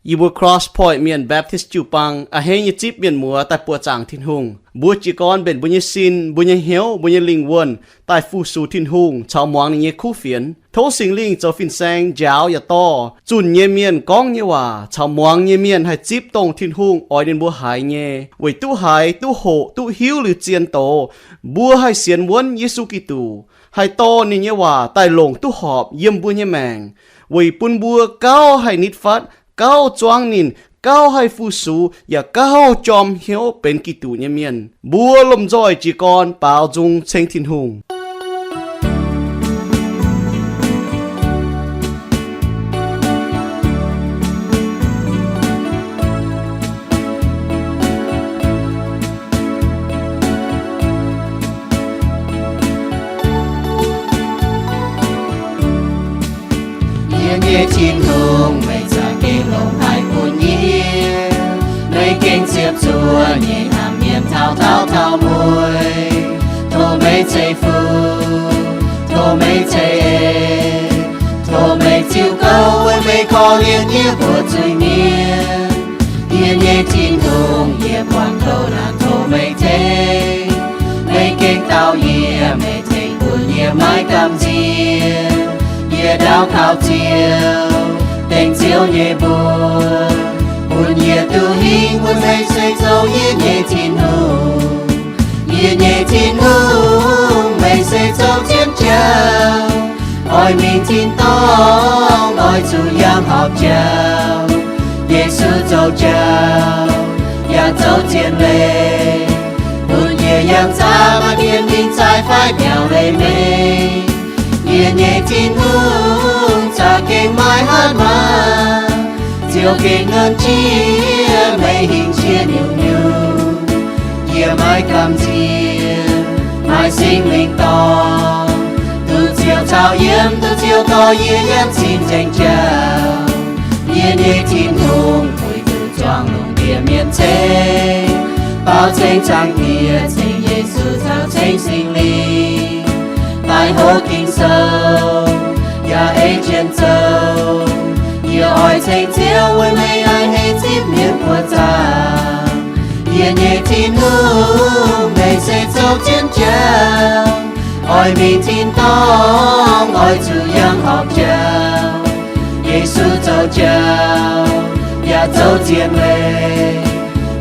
Yie mbuo Cross Point Mienh Baptist jiu-baang a'hneiv nyei zipv mienh muoz daaih buoqc zaangc Tin-Hungh. Mbuo jiez gorn mbenc mbuo nyei sin, mbuo nyei hnyouv, mbuo nyei lingh wuonh daaih fu-sux Tin-Hungh caux muangx ninh nyei kuv fienx. Tov Singx Lingh zoux fin-saeng njaaux yaac dorh zunh nyei mienh gorngv nyei waac caux muangx nyei mienh haih zipv dongh Tin-Hungh oix ninh mbuo haiz nyei, weic duqv haiz, duqv hoqc, duqv hiuv liuz zien doz, mbuo haih sienx wuonv Yesu Giduc, haih dorh ninh nyei waac daaih longc duqv horpc yiem mbuo nyei maengc, weic bun mbuo gauh haih nitv fatv, gauh zuangv ninh, gauh haih fu-sux, yaac gauh jorm hnyouv benx Giduc nyei mienh. Mbuo lomh nzoih jiez gorn baaux nzung ceng Tin-Hungh. Yie nyei Tin-Hungh, meih za'gengh longc haic bun yie. Meih gengh ziepc zuoqv nyei hnamv mienh taux tauv taux mueiz. Tov meih ceix fuqv, tov meih ceix eix, tov meih ziux gouv weic meih korv-lienh yie mbuo zuiz-mienh. Yie nyei Tin-Hungh, yie buangh kouv naanc tov meih tengx. Meih gengh dau yie, meih tengx bun yie maiv gamh nziex. Yie daux gaux Ziouv, dengv Ziouv nyei mbuox, bun yie duqv hingh bun meih se zoux yie nyei Tin-Hungh. Yie nyei Tin-Hungh, meih se zoux zien jauv, oix mingh tin-dorngh, oix zuqc yangh horpc jauv. Yesu zoux jauv yaac zoux zien leiz, bun yie yangh zaah maaih dien mingh zaih fai biaux leiz-mengh. Yie nyei Tin-Hungh, za'gengh maiv hatc maaz, Ziouv gengh nonc jiex meih hingh jiex nyungc-nyungc. Yie maiv gamh nziex, maaih Singx Lingh dorh, duqv Ziouv caux yiem, duqv Ziouv dorh yie yangh cing-nzengc jauv. Yie nyei Tin-Hungh, weic zuqc zuangx lungh ndiev mienh ceng, baaux ceng zaangc Diex, ceng Yesu caux ceng Singx Lingh, daaih hopv Ging-Sou yaac ei jienv zoux. Yie oix ceng Ziouv weic meih a'hneiv zipv mienh buoqc zaangc. Yie nyei Tin-Hungh, meih se zoux zien jauv, oix mingh tin-dorngh, oix zuqc yangh horpc jauv. Yesu zoux jauv yaac zoux zien leiz,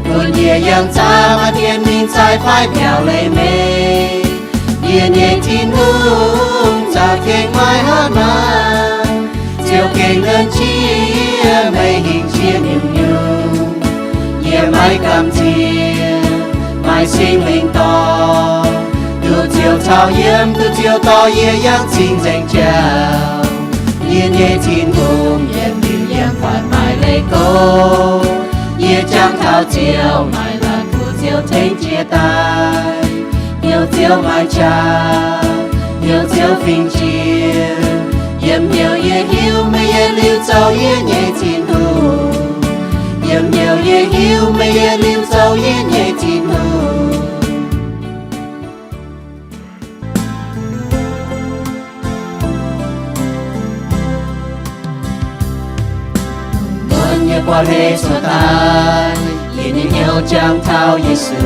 bun yie yangh zaah maaih dien mingh zaih fai biaux leiz-mengh. Yie nyei Tin-Hungh, za'gengh maiv hatc maaz, Ziouv gengh nonc jiex meih hingh jiex nyungc-nyungc. Yie maiv gamh nziex, maaih Singx Lingh dorh, duqv Ziouv caux yiem, duqv Ziouv dorh yie yangh cing-nzengc jauv. Yie nyei Tin-Hungh, yie liuz yiem faix maaih leiz go. Yie jangx taux Ziouv, maaih laanh kuv Ziouv tengx jiex daaih. Hnyouv Ziouv maaih qaqv, hnyouv Ziouv fingx jiex. Yiem hnyouv yie hiuv meih yietc liuz zoux yie nyei Tin-Hungh. Yiem hnyouv yie hiuv meih yietc liuz zoux yie nyei Tin-Hungh. Muonz yie buatc hei cuotv daaih, yie nyei hnyouv jangx taux Yesu,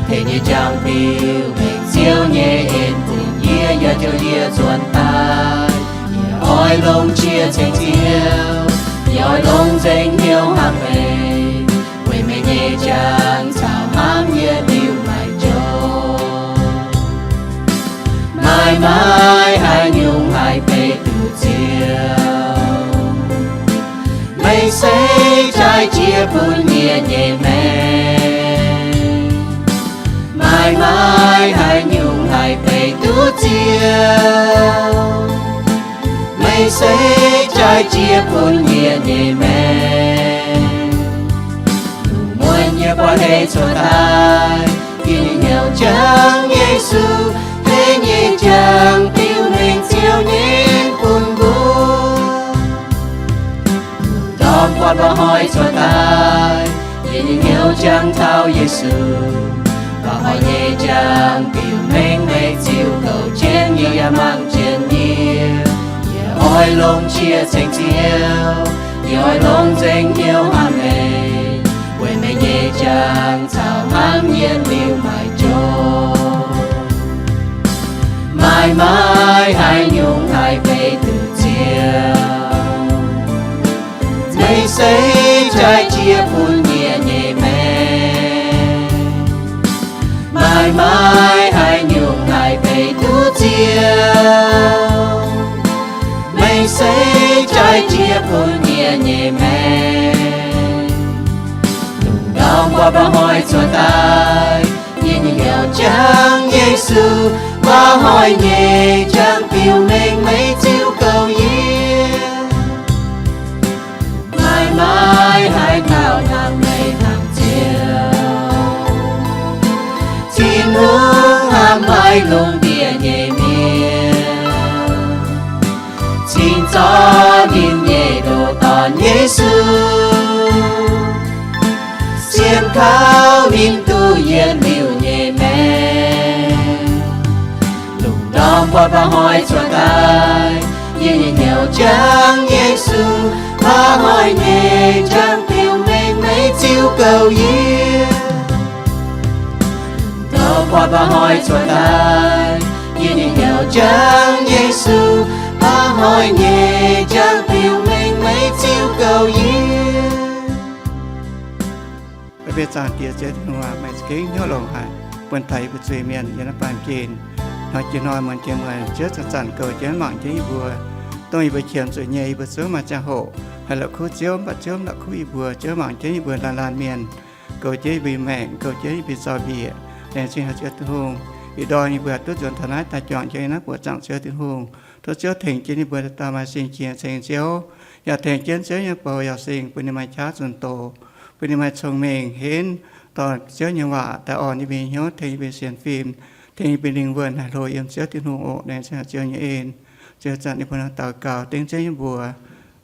tengx yie jangx biux mengh Ziouv nyei en bun yie, yaac jouh yie nzuonx daaih. Yie oix longc qiex ceng Ziouv, yie oix longc nzengc hnyouv hnamv meih, weic meih nyei jangx caux hnamv yie liuz maaih joux. Maaih maaih haaix nyungc haih beih duqv Ziouv? Meih se jaaix jiex bun yie nyei maengc. Maaih maaih haaix nyungc haih beih duqv Ziouv? Meih se jaaix jiex bun yie nyei maengc. Lungh muonz yie buatc hei cuotv daaih, yie nyei hnyouv jangx Yesu, tengx yie jangx biux mengh Ziouv nyei en bun mbuo. Lungh ndorm buatc mba'hnoi cuotv daaih, yie nyei hnyouv jangx taux Yesu, mba'hnoi nyei jangx biux mengh meih ziux gouv jienv yie yaac mangc jienv yie. Yie oix longc qiex ceng Ziouv, Oix longc nzengc hnyouv hnamv meih, weic meih nyei jangx caux hnamv yietc liuz maiv jomc. Maaih maiv haaix nyungc haih beiv duqv Ziouv. Meih se jaaix jiex bun yie nyei maengc. Maaih maiv haaix nyungc haih beiv duqv Ziouv. Meih se jaaix jiex bun yie nyei maengc. Lungh ndorm mbuo mba'hnoi cuotv daaih, yie nyei hnyouv jangx Yesu, mba'hnoi nyei jangx biux mengh meih ziux goux yie. Maaih maiv haaix dauh hnamv meih hnangv Ziouv. Tin-Hungh hnamv maiv longc ndie nyei mienh, cingx zorqv ninh nyei ndoh Dorn Yesu, sienx kaux ninh duqv yietc liuz nyei maengc. Lungh ndorm buatc mba'hnoi cuotv daaih, yie nyei hnyouv jangx Yesu, mba'hnoi nyei jangx biux mengh meih ziux goux yie. Lungh ndorm buatc mba'hnoi cuotv daaih, yie nyei hnyouv jangx Yesu, mba'hnoi nyei jangx biux mengh meih ziux goux yie. Mv baac zaangc Diex Ziouv Tin-Hungh aac, meih za'gengh hnyouv longx haic, bun taux yie mbuo zuiz-mienh yiem naaiv baamh gen. Hnoi jiex hnoi, muonz jiex muonz, Ziouv zanc-zanc goux jienv mangc jienv yie mbuo. Dongh yie mbuo qiemx zuqc nyei, yie mbuo zungv maaih ziangh hoc haih la'kuqv Ziouv, mv baac Ziouv mv la'kuqv yie mbuo. Ziouv mangc jienv yie mbuo laanh laanh mienh, goux jienv yie mbuo maengc, goux jienv yie mbuo zaux-mbiec. Laengz zingh haic Ziouv Tin-Hungh, ih ndorm yie mbuo duqv nzuonx taux naaiv daaih juangc jienv yiem naaiv buoqc zaangc Ziouv Tin-Hungh. Tov Ziouv tengx jienv yie mbuo dauh dauh maaih sin qiex ceng Ziouv, yaac tengx jienv Ziouv nyei bou yaac sing bun ninh maaih qaqv zunh doz, bun ninh maaih cong-mengh henv dorh Ziouv nyei waac daaih orn yie mbuo nyei hnyouv, tengx yie mbuo sienx fim, tengx yie mbuo lingh wuonh haih hlo yiem Ziouv Tin-Hungh oc. Laengz zingh haic Ziouv nyei en. Ziouv zanc yie mbuo daux gaux dengv Ziouv nyei mbuox.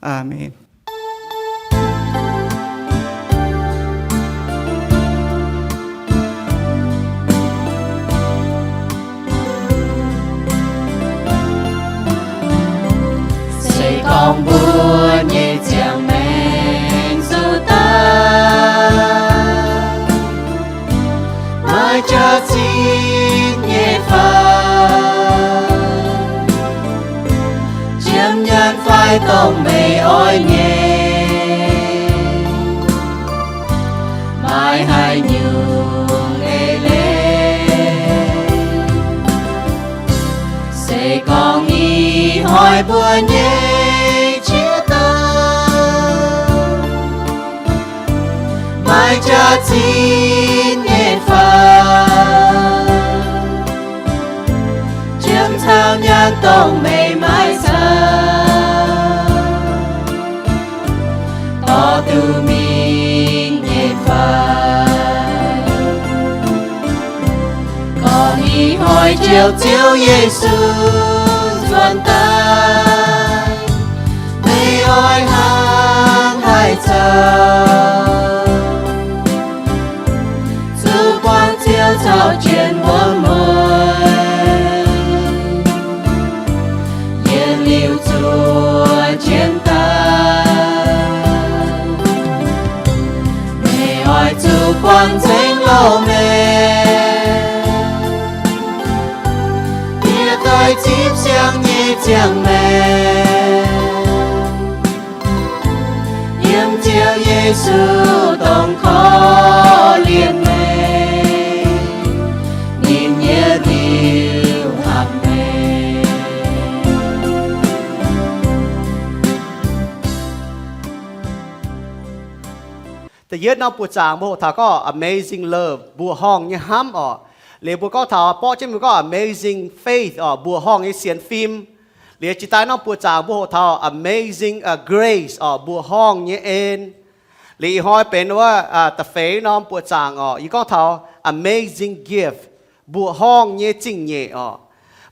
Aamen. Se gorngv mbuo nyei ziangh maengc zuqc daaih, maaih jaax-zinh nyei fai, jiem nyaanh fai dongh meih oix nyei, maaih haaix nyungc eix leiz. Se gorngv ih hnoi mbuo nyei jiex daaih maaih jaax-zinh nyei fai, jiem caux nyaanh dongh meih maiv caux, dorh duqv mingh nyei fai. Gorngv ih hnoi Ziouv, Ziouv Yesu nzuonx daaih, meih oix hnangv haaix zoux zuqc buangh Ziouv caux jienv wuom-mueiz, yietc liuz zuov jienv daaih. Meih oix zuqc buangh nzengc loz-maengc, bieqc daaih zipv siang nyei ziangh maengc, yiem Ziouv Yesu dongh korv-lienh meih, ninh yietc liuz hnamv meih. Da'yietv norm buoqc zaangc mbuo hoqc taux gorngv Amazing Love, mbuoqc horngh nyei hnamv orqc. Liuz mbuo gorngv taux borqv jienv mbuo gorngv Amazing Faith orqc, mbuoqc horngh nyei sienx fim. Liuz jiex daaih norm buoqc zaangc mbuo hoqc taux Amazing, uh, Grace orqc, mbuoqc horngh nyei en. Liuz ih hnoi benx wuov, uh, da'feix norm buoqc zaangc orqc, yie gorngv taux Amazing Gift, mbuoqc horngh nyei zingh nyeic orqc.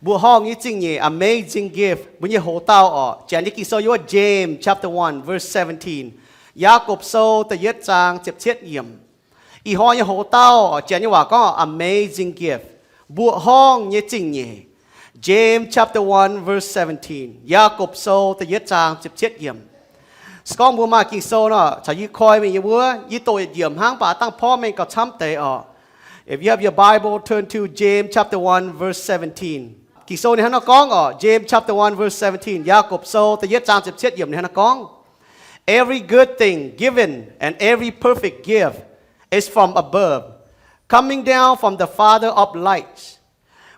Mbuoqc horngh nyei zingh nyeic, amazing gift, mbuo nyei hoz dauh orqc, janx nyei Ging-Sou yiem wuov James chapter one verse seventeen, Yaagorpc Sou da'yietv zaang ziepc cietv yiemc. Ih hnoi nyei hoz dauh orqc, janx nyei waac gorngv amazing gift, mbuoqc horngh nyei zingh nyeic. James chapter one verse seventeen, Yaagorpc Sou da'yietv zaang ziepc cietv yiemc. Se gorngv mbuo maaih Ging-Sou nor, caux yie koi mingh yie wuov, yie doqc yietc yiemc hnangv, mv baac dangh porv mengh gauh camv deix oc. If you have your Bible, turn to James chapter one, verse seventeen. Ging-Sou ninh hnangv nor gorngv oc, James chapter one, verse seventeen, Yaagorpc Sou da'yietv zaang ziepc cietv yiemc ninh hnangv nor gorngv, Every good thing given and every perfect gift is from above, coming down from the Father of lights,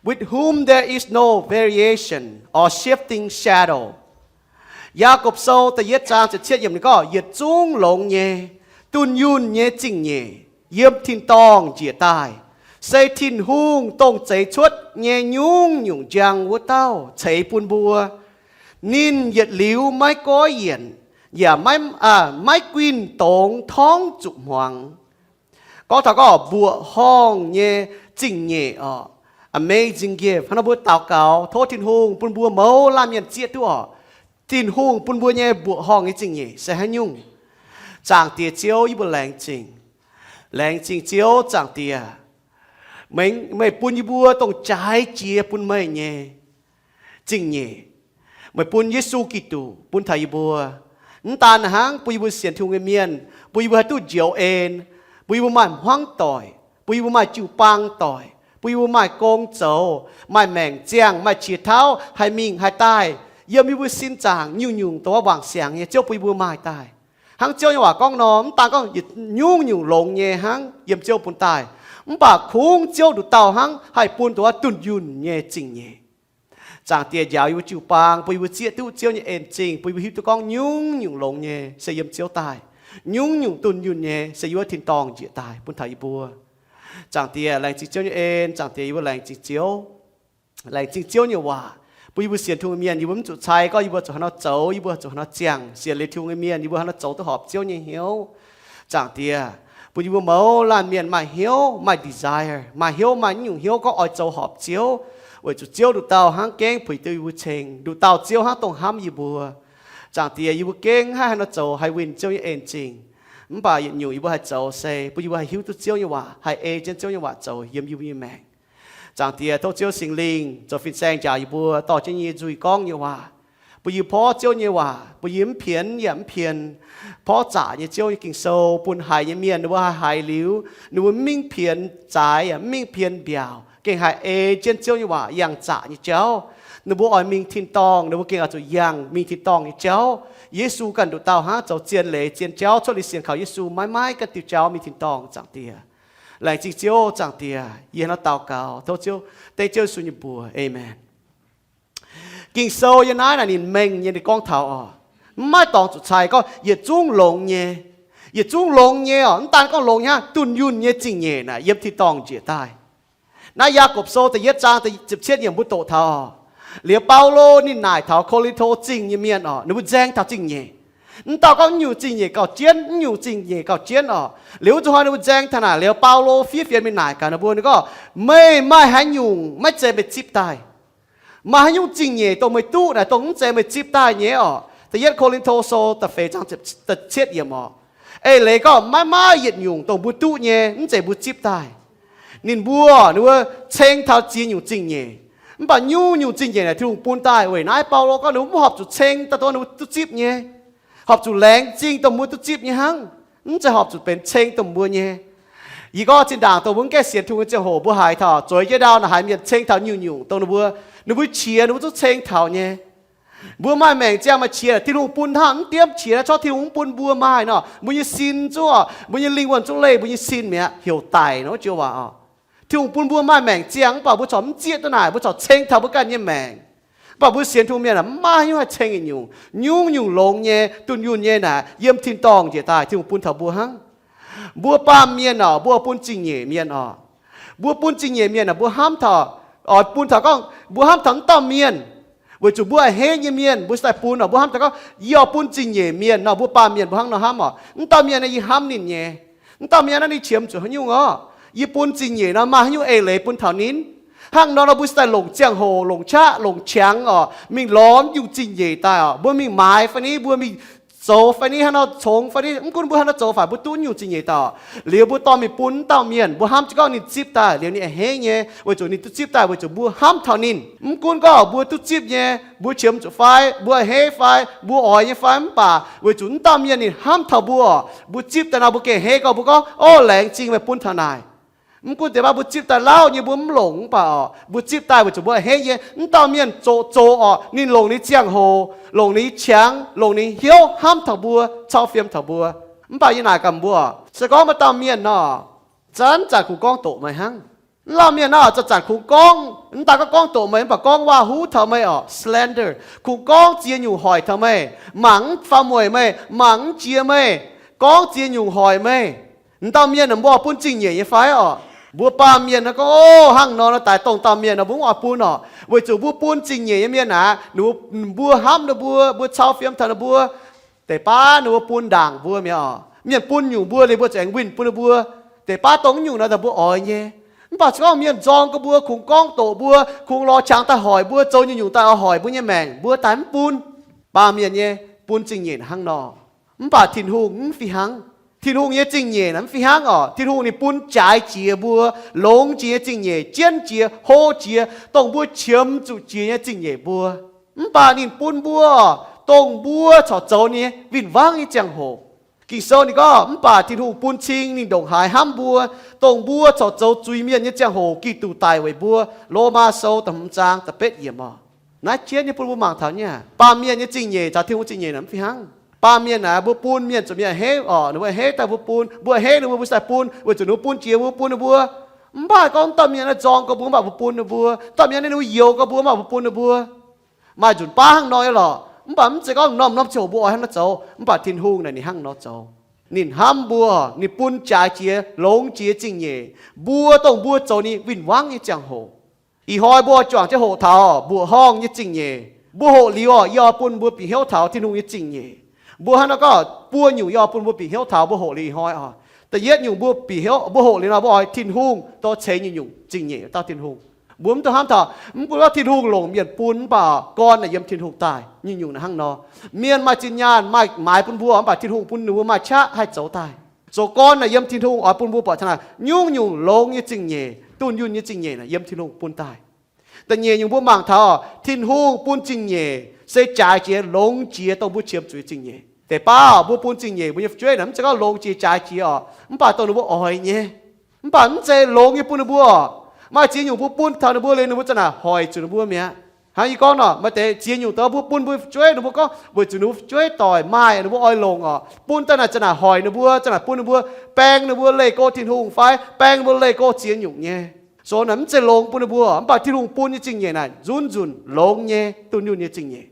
with whom there is no variation or shifting shadow. Yaagorpc Sou da'yietv zaang ziepc cietv yiemc ninh gorngv, Yietc zungv longx nyei, dunh yunh nyei zingh nyeic yiem tin-dorngh njiec daaih, se Tin-Hungh, dongh zeix cuotv nyei nyungc-nyungc njang wuov dauh, ceix bun mbuo. Ninh yietc liuz maiv goiv yienc, yaac maiv, maiv guinh dongz torngv zuqc hmuangx. Gorngv taux gorngv mbuoqc horngh nyei zingh nyeic oc, amazing gift. Hnangv nor mbuo daux gaux tov Tin-Hungh bun mbuo mouz laanh mienh zieqv duqv oc, Tin-Hungh bun mbuo nyei mbuoqc horngh nyei zingh nyeic se haaix nyungc. Zaangc Diex Ziouv, yie mbuo laengz zingh. Laengz zingh Ziouv Zaangc Diex, meih bun yie mbuo dongh jaaix jiex bun meih nyei zingh nyeic. Meih bun Yesu Giduc bun taux yie mbuo. Mv daan hnangv, bun yie mbuo sienx Tin-Hungh nyei mienh, bun yie mbuo haih duqv njoux en, bun yie mbuo maaih hmuangv doic, bun yie mbuo maaih jiu-baang doic, bun yie mbuo maaih gong zoux, maaih maengc ziangh, maaih qiex tauv haih mingh haih daaih, yiem yie mbuo sin zaangc nyungc-nyungc dongh wuov wangc siangx nyei, Ziouv bun yie mbuo maaih daaih. Hnangv Ziouv nyei waac gorngv nor, mv daan gorngv yietc nyungc-nyungc longx nyei hnangv yiem Ziouv bun daaih, mv baac kungx Ziouv nduqc dauh hnangv haih bun dongh wuov dunh yunh nyei zingh nyeic. Zaangc Diex, njaaux yie mbuo jiu-baang, bun yie mbuo zieqv duqv Ziouv nyei en-zingh, bun yie mbuo hiuv duqv gorngv nyungc-nyungc longx nyei se yiem Ziouv daaih, nyungc-nyungc dunh yunh nyei se yiem wuov tin-dorngh njiec daaih bun taux yie mbuo. Zaangc Diex, laengz zingh Ziouv nyei en. Zaangc Diex, yie mbuo laengz zingh Ziouv. Laengz zingh Ziouv nyei waac bun yie mbuo sienx Tin-Hungh nyei mienh, yie mbuo mv zuqc cai gorngv yie mbuo zuqc haaix nor zoux, yie mbuo zuqc haaix nor ziangh. Sienx liuz Tin-Hungh nyei mienh, yie mbuo haaix nor zoux duqv horpc Ziouv nyei hnyouv. Zaangc Diex, bun yie mbuo mouz laanh mienh maaih hnyouv, maaih desire, maaih hnyouv, maaih nyungc hnyouv gorngv oix zoux horpc Ziouv, weic zuqc Ziouv nduqc dauh hnangv gengh puix duqv yie mbuo ceng, nduqc dauh Ziouv hnangv dongh hnamv yie mbuo. Zaangc Diex, yie mbuo gengh maiv haih haaix nor zoux haih winh Ziouv nyei en-zingh. Mv baac yietc nyungc yie mbuo haih zoux se bun yie mbuo haih hiuv duqv Ziouv nyei waac, haih ei jienv Ziouv nyei waac zoux yiem yie mbuo nyei maengc. Zaangc Diex, tov Ziouv Singx Lingh zoux fin-saeng njaaux yie mbuo dorh jienv yie nzuih gorngv nyei waac, bun yie porv Ziouv nyei waac, bun yie mv pienx yaac mv pien, porv zaqc nyei Ziouv nyei Ging-Sou bun haiz nyei mienh ninh mbuo haih haiz liuz, ninh mbuo mv mingh pienx zaaix yaac mv mingh pienx mbiaauc, gengh haih ei jienv Ziouv nyei waac yangh zaqc nyei jauv. Ninh mbuo oix mingh tin-dorngh, ninh mbuo gengh oix zuqc yangh mingh tin-dorngh nyei jauv. Yesu ganh nduqc dauh hnangv zoux zien leiz zien jauv, cuotv liuz sienx kaux Yesu maiv maaih ganh diuh jauv mingh tin-dorngh. Zaangc Diex, laengz zingh Ziouv. Zaangc Diex, yie hnangv naaiv daux gaux tov Ziouv, dengv Ziouv Yesu nyei mbuox, aamen. Ging-Sou yiem naaiv naaic ninh mengh nyei, ninh gorngv taux oc, mv maaih dorngx zuqc cai gorngv yietc zungv longx nyei. Yietc zungv longx nyei oc, mv daan gorngv longx hnangv, dunh yunh nyei zingh nyeic naaic yiem tin-dorngh njiec daaih. Naaiv Yaagorpc Sou da'yietv zaang ziepc cietv yiemc mbuo doqc taux, liuz Baulo ninh naaic taux Ko^lin^to Zingh nyei mienh oc, ninh mbuo nzaeng taux zingh nyeic. Mv dauh gorngv mv nyungc zingh nyeic gauh jienv, mv nyungc zingh nyeic gauh jienv oc. Liuz wuov zuqc hnoi ninh mbuo nzaeng taux naaic liuz, Baulo fiev fienx mingh naaic gaax ninh mbuo, ninh gorngv, meih maaih haaix nyungc maiv zeiz meih zipv daaih? Maaih haaix nyungc zingh nyeic dongh meih duqv naaic dongh mv zeiz meih zipv daaih nyei oc? Da'yietv Ko^lin^to Sou da'feix zaang cietv yiemc oc. Eix leiz gorngv maiv maaih yietc nyungc dongh mbuo duqv nyei mv zeiz mbuo zipv daaih. Ninh mbuo, ninh mbuo ceng taux ziex nyungc zingh nyeic, mv baac nyungc-nyungc zingh nyeic naaic Tin-Hungh bun daaih. Weic naaiv Baulo gorngv ninh mbuo mv horpc zuqc ceng daaih dongh ninh mbuo duqv zipv nyei, horpc zuqc laengz zingh dongh mbuo duqv zipv nyei hnangv, mv zeiz horpc zuqc benx ceng dongh mbuo nyei. Yie gorngv zinh ndaangc dongh mbuo mv gaengh sienx Tin-Hungh nyei ziangh hoc mbuo haiz taux zueiz jiex ndau naaic haiz mienh ceng taux nyungc-nyungc dongh ninh mbuo, ninh mbuo qiex ninh mbuo zungv ceng taux nyei. Mbuo maaih maengc ziangh maaih qiex, Tin-Hungh bun hnangv, mv diemv qiex naaiv corc Tin-Hungh mv bun mbuo maaih nor, mbuo nyei sin zungv oc, mbuo nyei lingh wuonh zungv leih mbuo nyei sin mi'aqv, heuc daic nor wuov joux waac oc. Tin-Hungh bun mbuo maaih maengc ziangh mv baac mbuo corc mv zieqv duqv naaic, mbuo corc ceng taux mbuo ganh nyei maengc. Mv baac mbuo sienx Tin-Hungh mienh aah, mv maaih haaix nyungc haih ceng yietc nyungc. Nyungc-nyungc longx nyei, dunh yunh nyei naaic yiem tin-dorngh njiec daaih Tin-Hungh bun taux mbuo hnangv. Mbuo baamh mienh oc, mbuo bun zingh nyeic mienh oc. Mbuo bun zingh nyeic mienh aah, mbuo hnamv taux, oix bun taux gorngv mbuo hnamv taux mv dauh mienh, weic zuqc mbuo a'hneiv nyei mienh mbuo cingx daaih bun oc. Mbuo hnamv taux gorngv yie oix bun zingh nyeic mienh nor, mbuo baamh mienh mbuo hnangv nor hnamv oc, mv dauh mienh naaiv yie hnamv ninh nyei. Mv dauh mienh naaiv ninh qiemx zuqc haaix nyungc oc? Yie bun zingh nyeic nor maaih haaix nyungc eix leiz bun taux ninh? Hnangv nor nor mbuo cingx daaih longc ziangh hoc, longc qaqv, longc qangx oc, mingh lorz mv nyungc zingh nyeic daaih oc. Mbuo mingh maaiz fai ni, mbuo mingh zoux fai ni, hnangv nor congx fai ni, mv gunv mbuo hnangv nor zoux fai mbuo duqv nyungc zingh nyeic dauh, liuz mbuo dorh mingh bun wuov dauh mienh, mbuo hnamv jienv gorngv ninh zipv daaih liuz ninh a'hneiv nyei, weic zuqc ninh duqv zipv daaih weic zuqc mbuo hnamv taux ninh. Mv gunv gorngv mbuo duqv zipv nyei, mbuo qiemx zuqc fai, mbuo a'hneiv fai, mbuo oix nyei fai, mv baac weic zuqc wuov dauh mienh ninh hnamv taux mbuo oc, mbuo zipv daaih nor mbuo gengh a'hneiv gorngv, mbuo gorngv, Ov, laengz zingh meih bun taux naaic. Mv gunv deix baav mbuo zipv daaih lauh nyei mbuo mv longc, mv baac oc, mbuo zipv daaih weic zuqc mbuo a'hneiv nyei, wuov dauh mienh zoqc zoqc oc, ninh longc ninh ziangh hoc, longc ninh qangx, longc ninh hnyouv hnamv taux mbuo, cau fiem taux mbuo. Mv baac yie naaic gaax mbuo, se gorngv maaih dauh mienh nor, zanc-zanc kungx gorngv doqc meih hnangv. Wuov lauh mienh nor zanc-zanc kungx gorngv, mv daaih gorngv gorngv doqc meih, mv baac gorngv waac-huv taux meih oc, slander, kungx gorngv ziex nyungc hoic taux meih, mangc mv faaux mueic meih, mangc mv jiex meih, gorngv ziex nyungc hoic meih. Wuov dauh mienh mbuo oix bun zingh nyeic nyei fai oc? Mbuo baamh mienh nor gorngv, Ov, hnangv nor nor daaih dongh dauh mienh nor mbuo mv oix bun oc, weic zuqc mbuo bun zingh nyeic nyei mienh aqv, ninh mbuo, mbuo hnamv ninh mbuo, mbuo cau fiem taux ninh mbuo. Deix baav ninh mbuo bun ndaangc mbuo mi'aqv oc. Mienh bun nyungc mbuo liuz mbuo zuqc aengx winh bun ninh mbuo. Deix baav dongh nyungc nor daaih mbuo oix nyei. Mv baac se gorngv mienh nzorng gorx mbuo, kungx gorngv doqc mbuo, kungx lorz qangx daaih hoic mbuo, zoux nyungc-nyungc daaih oix hoic mbuo nyei maengc, mbuo daaih mv bun. Baamh mienh nyei bun zingh nyeic hnangv nor. Mv baac Tin-Hungh mv fih hnangv. Tin-Hungh nyei zingh nyeic naaic mv fih hnangv oc. Tin-Hungh ninh bun jaaix jiex mbuo, longx jiex nyei zingh nyeic, jienv jiex, hlo jiex, dongh mbuo qiemx zuqc jiex nyei zingh nyeic mbuo. Mv baac ninh bun mbuo dongh mbuo corc zoux nyei win-wangv nyei ziangh hoc. Ging-Sou ninh gorngv, mv baac Tin-Hungh bun cing ninh ndongc haaix hnamv mbuo, dongh mbuo corc zoux zuiz-mienh nyei ziangh hoc Giduc daic weic mbuo. Lomaa Sou da'hmz zaang da'betv yiemc oc. Naaiv jienv nyei bun mbuo mangc taux nyei, baamh mienh nyei zingh nyeic caux Tin-Hungh zingh nyeic naaic mv fih hnangv. Baamh mienh naaic mbuo bun mienh zuqc mienh a'hneiv oc, ninh mbuo a'hneiv daaih mbuo bun, mbuo a'hneiv ninh mbuo, mbuo sai bun, weic zuqc ninh mbuo bun jiex mbuo bun ninh mbuo. Mv baac gorngv dauh mienh naaiv nzorng gorx mbuo mv baac mbuo bun ninh mbuo, dauh mienh naaiv ninh mbuo youx gorx mbuo mv baac mbuo bun ninh mbuo. Maaih nzunc baav hnangv nor nyei lorqc. Mv baac mv zeiz gorngv norm-norm ziangh hoc mbuo oix hnangv nor zoux, mv baac Tin-Hungh naaic ninh hnangv nor zoux. Ninh hnamv mbuo, ninh bun jaaix jiex longx jiex zingh nyeic mbuo, dongh mbuo zoux ninh win-wangv nyei ziangh hoc. Ih hnoi mbuo oix juangc jienv hoqc taux mbuoqc horngh nyei zingh nyeic. Mbuo hoqc liuz oc, yie oix bun mbuo bieqc hnyouv taux Tin-Hungh nyei zingh nyeic. Mbuo hnangv nor gorngv buo nyungc yie oix bun mbuo bieqc hnyouv taux mbuo hoqc liuz ih hnoi oc. Da'yietv nyungc mbuo bieqc hnyouv, mbuo hoqc liuz nor mbuo oix Tin-Hungh dorh ceix nyungc-nyungc zingh nyeic dauh Tin-Hungh. Mbuo mv dungx hnamv taux, mv gunv gorngv Tin-Hungh longc mienh bun mv baac gorn naaic yiem Tin-Hungh daaih nyungc-nyungc naaic hnangv nor. Mienh maaih zinh nyaanh maaih maaiz bun mbuo mv baac Tin-Hungh bun ninh mbuo maaih qaqv haih zoux daaih. Zoux gorn naaic yiem Tin-Hungh oix bun mbuo buatc taux naaic nyungc-nyungc longx nyei zingh nyeic, dunh yunh nyei zingh nyeic naaic yiem Tin-Hungh bun daaih. Da'nyeic nyungc mbuo mangc taux Tin-Hungh bun zingh nyeic se jaaix jiex longx jiex dongh mbuo qiemx zuqc zingh nyeic. Deix baav mbuo bun zingh nyeic mbuo nyei fu'jueiv naaic mv zeiz gorngv longx jiex jaaix jiex oc, mv baac dongh ninh mbuo oix nyei. Mv baac mv zeiz longx nyei bun ninh mbuo oc. Maaih ziex nyungc mbuo bun taux ninh mbuo liuz ninh mbuo za'naaic hoic zuqc ninh mbuo mi'aqv. Hnangv yie gorngv nor, maaih deix ziex nyungc dongh mbuo bun mbuo fu'jueiv ninh mbuo gorngv weic zuqc ninh mbuo fu'jueiv doic maaih ninh mbuo oix longc oc, bun daaih naaic za'naaic hoic ninh mbuo, za'naaic bun ninh mbuo, baeng ninh mbuo leih go Tin-Hungh fai baeng ninh mbuo leih go ziex nyungc nyei. So naaic mv zeiz longx bun ninh mbuo, mv baac Tin-Hungh bun nyei zingh nyeic naaic nzunc nzunc longx nyei, dunh yunh nyei zingh nyeic.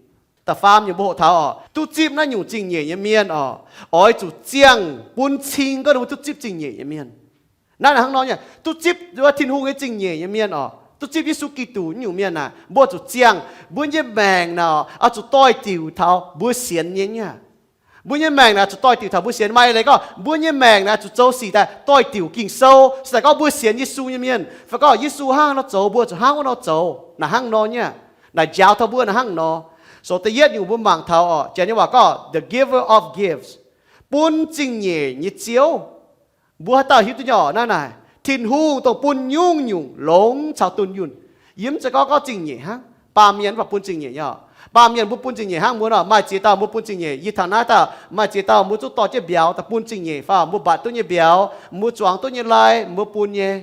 Da'faam nyungc mbuo hoqc taux oc, duqv zipv naaiv nyungc zingh nyeic nyei mienh oc, oix zuqc ziangh bun cing gorngv ninh mbuo duqv zipv zingh nyeic nyei mienh. Naaiv hnangv nor nyei, duqv zipv Tin-Hungh nyei zingh nyeic nyei mienh oc, duqv zipv Yesu Giduc nyungc mienh naaic, mbuo zuqc ziangh mbuo nyei maengc naaic oix zuqc doix-diuc taux mbuo sienx nyei nyei. Mbuo nyei maengc naaic zuqc doix-diuc taux mbuo sienx. Maaih leiz gorngv mbuo nyei maengc naaic zuqc zoux sic daaih doix-diuc Ging-Sou, se daaih gorngv mbuo sienx Yesu nyei mienh, fai gorngv Yesu hnangv nor zoux mbuo zuqc hnangv wuov nor zoux, naaic hnangv nor nyei. Naaic njaaux taux mbuo naaic hnangv nor. So da'yietv nyungc mbuo mangc taux oc, Janx nyei waac gorngv the giver of gifts, bun zingh nyeic nyei Ziouv. Mbuo haaix dauh hiuv duqv nyei oc, naaiv naaic Tin-Hungh dongh bun nyungc-nyungc longx caux dunh yunh. Yie mv zeiz gorngv gorngv zingh nyeic hnangv, baamh mienh mv baac bun zingh nyeic nyei oc. Baamh mienh mbuo bun zingh nyeic hnangv, mbuo nor maaih ziex dauh mbuo bun zingh nyeic. Yie taux naaiv dauh maaih ziex dauh mbuo zungv dorh jienv mbiauz daaih bun zingh nyeic fai mbuo mbatc duqv nyei mbiauz, mbuo zuangx duqv nyei lai, mbuo bun nyei.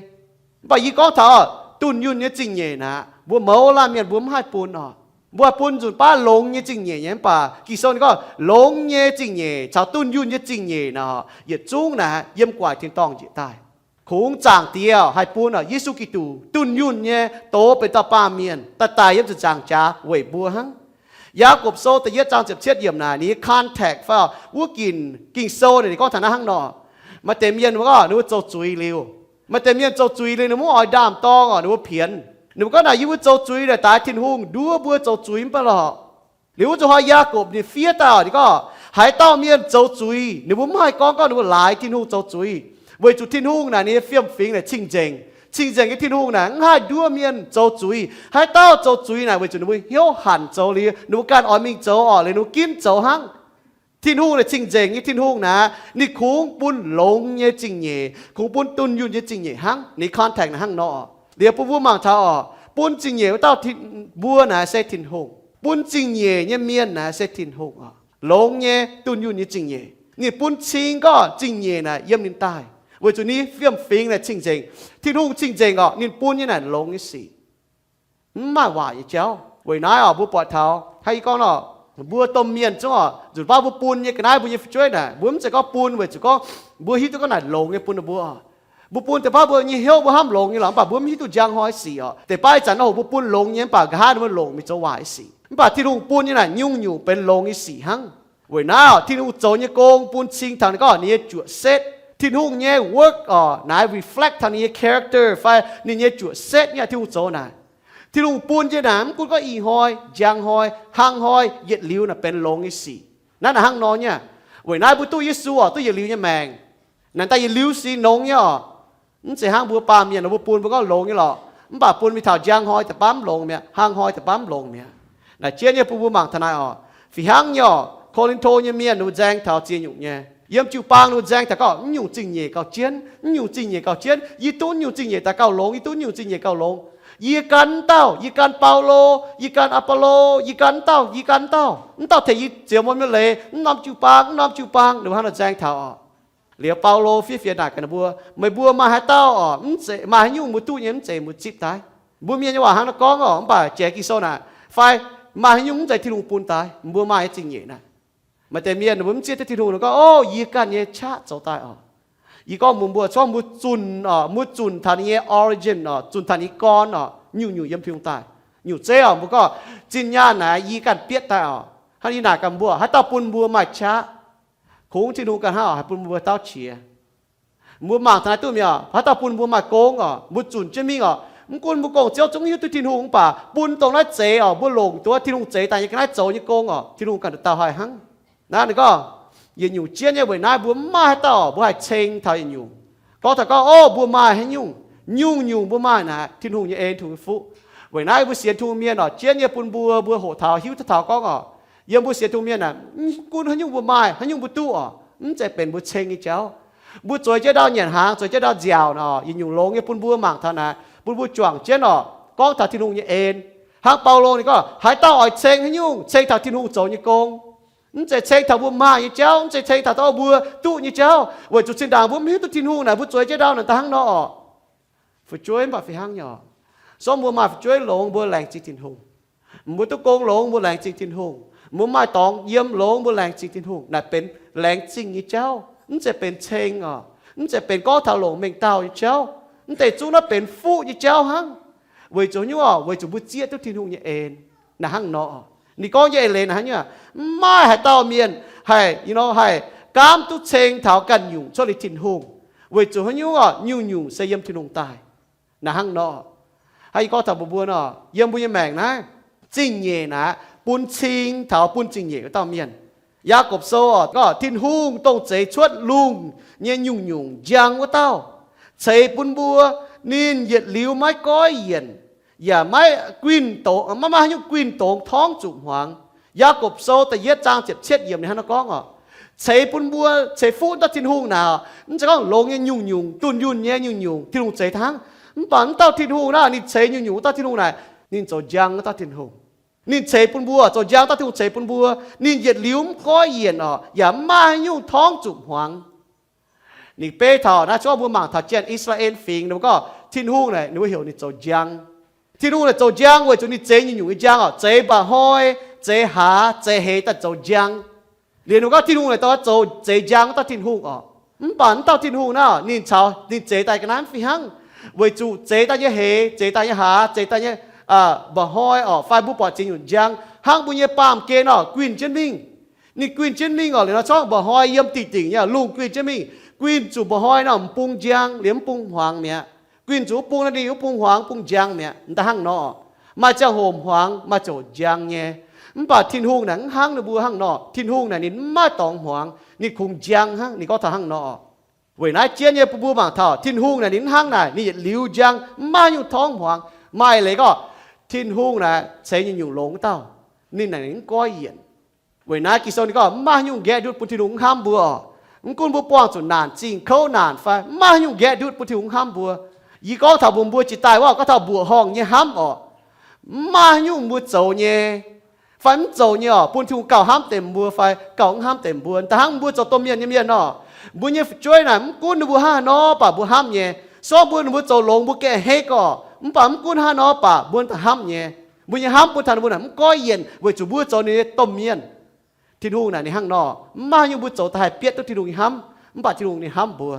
Mv baac yie gorngv taux dunh yunh nyei zingh nyeic naaic, mbuo mouz laanh mienh mbuo mv haih bun oc. Mbuo haih bun nzunc baav longx nyei zingh nyeic nyei, mv baac Ging-Sou ninh gorngv longx nyei zingh nyeic caux dunh yunh nyei zingh nyeic naaic, yietc zungv naaic yiem guaic tin-dorngh njiec daaih. Kungx Zaangc Diex haih bun oc, Yesu Giduc dunh yunh nyei doz benx dauh baamh mienh daaih daic yiem ziepc nzaangc jaax weic mbuo hnangv. Yaagorpc Sou da'yietv zaang ziepc cietv yiemc naaic, ninh nyei context fai wuov ginc Ging-Sou naaic ninh gorngv taux naaiv hnangv nor. Maaih deix mienh mbuo gorngv ninh mbuo zoux zuiz liuz, maaih deix mienh zoux zuiz liuz ninh mbuo mv oix ndaam-dorng oc, ninh mbuo pienx. Ninh mbuo gorngv naaic, yie mbuo zoux zuiz naaic daaix Tin-Hungh nduov mbuo zoux zuiz mv baac lorqc. Liuz wuov zuqc hnoi Yaagorpc ninh fiev daaih oc, ninh gorngv haaix dauh mienh zoux zuiz ninh mbuo mv haih gorngv gorngv ninh mbuo laaix Tin-Hungh zoux zuiz, weic zuqc Tin-Hungh naaic ninh nyei fiem-fingx naaic cing-nzengc. Cing-nzengc nyei Tin-Hungh naaic mv haih nduov mienh zoux zuiz. Haaix dauh zoux zuiz naaic weic zuqc ninh mbuo hnyouv hanc zoux liuz, ninh mbuo ganh oix mingh zoux oc, liuz ninh mbuo ginv zoux hnangv. Tin-Hungh naaic cing-nzengc nyei Tin-Hungh naaic, ninh kungx bun longx nyei zingh nyeic, kungx bun dunh yunh nyei zingh nyeic hnangv. Ninh context naaic hnangv nor. Liuz bun mbuo mangc taux oc, bun zingh nyeic wuov dauh, mbuo naaic se Tin-Hungh. Bun zingh nyeic nyei mienh naaic se Tin-Hungh oc. Longx nyei, dunh yunh nyei zingh nyeic. Ninh bun cing gorngv zingh nyeic naaic yiem ninh daaih, weic zuqc ninh fiem-fingx naaic cing-nzengc. Tin-Hungh cing-nzengc oc, ninh bun nyei naaic longx nyei sic, mv maaih waaic nyei jauv. Weic naaiv oc, mbuo buatc taux hnangv yie gorngv nor, mbuo domh mienh zungv oc, nzunc baav mbuo bun nyei ga'naaiv mbuo nyei fu'jueiv naaic, mbuo mv zeiz gorngv bun weic zuqc gorngv mbuo hiuv duqv gorngv naaic longx nyei bun ninh mbuo. Mbuo bun deix baav mbuo nyei hnyouv, mbuo hnamv longx nyei lorqc, mv baac mbuo mv hiuv duqv njang hnoi sic oc. Deix baav ih zanc nor hoc mbuo bun longx nyei, mv baac nqa'haav ninh mbuo longc mingh zoux waaic sic. Mv baac Tin-Hungh bun nyei naaic nyungc-nyungc benx longx nyei sic hnangv. Weic naaiv oc, Tin-Hungh zoux nyei gong bun cing taux ninh gorngv ninh nyei juoqc setv. Tin-Hungh nyei work oc, naaic reflect taux ninh nyei character fai ninh nyei juoqc setv nyei. Tin-Hungh zoux naaic, Tin-Hungh bun nyei naaic mv gunv gorngv ih hnoi, njang hnoi, hnangv hnoi, yietc liuz naaic benx longx nyei sic. Naaiv naaic hnangv nor nyei. Weic naaiv mbuo duqv Yesu oc, duqv yietc liuz nyei maengc. Naaic daaih yietc liuz sic longx nyei oc. Mv zeiz hnangv mbuo baamh mienh nor, mbuo bun mbuo gorngv longx nyei lorqc, mv baac bun mingh taux njang hnoi da'faanh mv longx mi'aqv, hnangv hnoi da'faanh mv longx mi'aqv. Naaic jienv nyei bun mbuo mangc taux naaic oc. Fih hnangv nyei oc, Ko^lin^to nyei mienh ninh mbuo nzaeng taux ziex nyungc nyei. Yiem jiu-baang ninh mbuo nzaeng taux gorngv mv nyungc zingh nyeic gauh jienv, mv nyungc zingh nyeic gauh jienv, yie duqv mv nyungc zingh nyeic daaih gauh longx, yie duqv mv nyungc zingh nyeic gauh longx. Yie gan mv dauh, yie gan Baulo, yie gan Apolo, yie gan mv dauh, yie gan mv dauh. Mv dauh tengx yie ziouc muonz mienh leiz, mv norm jiu-baang, mv norm jiu-baang, ninh mbuo hnangv nor nzaeng taux oc. Liuz Baulo fiev fienx naaic gaax ninh mbuo, meih mbuo maaih haaix dauh oc, mv zeiz maaih haaix nyungc mbuo duqv nyei, mv zeiz mbuo zipv daaih. Mbuo mienh nyei waac hnangv nor gorngv oc, mv baac jiex Ging-Sou naaic fai maaih haaix nyungc mv zeiz Tin-Hungh bun daaih, mbuo maaih nyei zingh nyeic naaic. Maaih deix mienh mbuo mv zieqv duqv Tin-Hungh nor gorngv, o, yie ganh nyei qaqv zoux daaih oc. Yie gorngv mbuox mbuo, corc mbuo zunc oc, mbuo zunc taux ninh nyei origin oc, zunc taux ninh nyei gorn oc, nyungc-nyungc yiem Tin-Hungh daaih. Nyungc zeiv oc, mbuo gorngv zinh nyaanh naaic yie ganh bietv daaih oc. Hnangv yie naaic gaax mbuo, haaix dauh bun mbuo maaih qaqv? Kungx Tin-Hungh ganh hnangv oc haih bun mbuo dauh qiex. Mbuo mangc taux naaiv duqv mi'aqv oc, haaix dauh bun mbuo maaih gong oc, mbuo zunc jienv mingh oc. Mv gunv mbuo gong-ziouv zungv hiuv duqv Tin-Hungh, mv baac bun dongh naaiv zeix oc, mbuo longc duqv Tin-Hungh zeix daaih nyei ga'naaiv zoux nyei gong oc, Tin-Hungh ganh dauh haih hnangv. Naaiv ninh gorngv, yietc nyungc jienv nyei weic naaiv mbuo mv maaih haaix dauh mbuo haih ceng taux yietc nyungc. Gorngv taux gorngv, o, mbuo maaih haaix nyungc, nyungc-nyungc mbuo maaih naaic, Tin-Hungh nyei en, Tin-Hungh nyei fuqv. Weic naaiv mbuo sienx Tin-Hungh mienh oc, jienv nyei bun mbuo, mbuo hoqc taux, hiuv duqv taux gorngv oc, yiem mbuo sienx Tin-Hungh mienh naaic, mv gunv haaix nyungc mbuo maaih, haaix nyungc mbuo duqv oc, mv zeiz benx mbuo ceng nyei jauv. Mbuo zueiz jienv ndau nyanc hnaangx, zueiz jienv ndau nziaauc nor, yietc nyungc longx nyei bun mbuo mangc taux naaic, bun mbuo juangc jienv oc, gorngv taux Tin-Hungh nyei en. Hnangv Baulo ninh gorngv, haaix dauh oix ceng haaix nyungc, ceng taux Tin-Hungh zoux nyei gong. Mv zeiz ceng taux mbuo maaih nyei jauv, mv zeiz ceng taux dauh mbuo duqv nyei jauv, weic zuqc zinh ndaangc mbuo mv hiuv duqv Tin-Hungh naaic, mbuo zueiz jienv ndau naaic daaih hnangv nor oc. Fu'jueiv mv baac fih hnangv nyei oc. Sorng mbuo maaih fu'jueiv longx, mbuo laengz zingh Tin-Hungh. Mbuo duqv gong longx, mbuo laengz zingh Tin-Hungh. Mbuo maaih dorngx yiem longx, mbuo laengz zingh Tin-Hungh. Naaic benx laengz zingh nyei jauv, mv zeiz benx ceng oc. Mv zeiz benx gorngv taux longc mengh dauh nyei jauv. Mv deix zungv naaiv benx fuqv nyei jauv hnangv. Weic zuqc haaix nyungc oc? Weic zuqc mbuo zieqv duqv Tin-Hungh nyei en. Naaic hnangv nor, ninh gorngv nyei eix leiz naaic hnangv nyungc, mv maaih haaix dauh mienh haih, you know, haih gaamv duqv ceng taux ganh nyungc cuotv liuz Tin-Hungh. Weic zuqc haaix nyungc oc? Nyungc-nyungc se yiem Tin-Hungh daaih. Naaic hnangv nor, hnangv yie gorngv taux mbuox mbuo nor, yiem mbuo nyei maengc naaiv, zingh nyeic naaic bun cing taux bun zingh nyeic wuov dauh mienh. Yaagorpc Sou oc gorngv, Tin-Hungh dongh zeix cuotv lungh nyei nyungc-nyungc njang wuov dauh, ceix bun mbuo. Ninh yietc liuz maiv goiv yienc, yaac maiv guinh dongz, maiv maaih haaix nyungc guinh dongz torngv zuqc hmuangx. Yaagorpc Sou da'yietv zaang ziepc cietv yiemc ninh hnangv naaiv gorngv oc, ceix bun mbuo, ceix fuqv dauh Tin-Hungh naaic, mv zeiz gorngv longx nyei nyungc-nyungc, dunh yunh nyei nyungc-nyungc Tin-Hungh zeix hnangv. Mv baac mv dauh Tin-Hungh naaic, ninh ceix nyungc-nyungc wuov dauh Tin-Hungh naaic, ninh zoux njang wuov dauh Tin-Hungh. Ninh ceix bun mbuo, zoux njang dauh Tin-Hungh ceix bun mbuo. Ninh yietc liuz mv goiv yienc oc, yaac mv maaih haaix nyungc torngv zuqc hmuangx. Ninh beiv taux naaiv, mbuo mangc taux janx I^saa^laa^en Fingx, ninh mbuo gorngv Tin-Hungh naaic, ninh mbuo heuc ninh zoux njang. Tin-Hungh naaic zoux njang weic zuqc ninh zeix nyungc-nyungc nyei njang oc, zeix mba'hnoi, zeix hlaax, zeix heix daaih zoux njang. Liuz ninh gorngv Tin-Hungh naaic dongh zoux zeix njang wuov dauh Tin-Hungh oc. Mv baac mv dauh Tin-Hungh naaic, ninh caux ninh zeix daaih ga'naaiv fih hnangv, weic zuqc zeix daaih nyei heix, zeix daaih nyei hlaax, zeix daaih nyei mba'hnoi oc, fai mbuo buatc zeix nyungc njang hnangv mbuo nyei baamh gen oc, guinh jienv mingh. Ninh guinh jienv mingh oc, liuz nor corc mba'hnoi yiem dingc dingc nyei lungh guinh jienv mingh, guinh zuqc mba'hnoi nor m'bung njang liuz m'bung hmuangx mi'aqv. Guinh zuqc wuov bung nor, ninh wuov bung hmuangx, m'bung njang mi'aqv. Da'hnangv nor, maaih ziangh hoc hmuangx, maaih ziangh hoc njang nyei. Mv baac Tin-Hungh naaic mv hnangv ninh mbuo hnangv nor. Tin-Hungh naaic ninh mv maaih dorngx hmuangx, ninh kungx njang hnangv. Ninh gorngv taux hnangv nor. Weic naaiv jienv nyei bun mbuo mangc taux Tin-Hungh naaic ninh mv hnangv naaic, ninh yietc liuz njang, mv maaih nyungc torngv hmuangx. Maaih leiz gorngv Tin-Hungh naaic ceix nyungc-nyungc longx wuov dauh, ninh naaic ninh mv goiv yienc. Weic naaiv Ging-Sou ninh gorngv mv maaih haaix nyungc nqaeqv ndutv bun Tin-Hungh mv hnamv mbuo. Mv gunv mbuo buangh zuqc naanc zingh kouv naanc fai mv maaih haaix nyungc nqaeqv ndutv bun Tin-Hungh mv hnamv mbuo. Yie gorngv taux mbuox mbuo jiex daaih wuov, gorngv taux mbuoqc horngh nyei hnamv orqc, mv maaih haaix nyungc mbuo zoux nyei fai mv zoux nyei orqc, bun Tin-Hungh gauh hnamv deix mbuo fai gauh mv hnamv deix mbuo. Da'hnangv mbuo zoux domh mienh nyei mienh orqc, mbuo nyei fu'jueiv naaic mv gunv ninh mbuo hnangv haaix nor baac mbuo hnamv nyei. Sortv mbuo ninh mbuo zoux longx mbuo gengh a'hneiv gorqv, mv baac mv gunv hnangv haaix nor baac mbuo da'hnangv nyei. Mbuo nyei hnamv bun taux ninh mbuo naaic mv goiv yienc weic zuqc mbuo zoux ninh nyei domh mienh. Tin-Hungh naaic ninh hnangv nor, mv maaih haaix nyungc mbuo zoux daaih haih bietv duqv Tin-Hungh nyei hnamv, mv baac Tin-Hungh ninh hnamv mbuo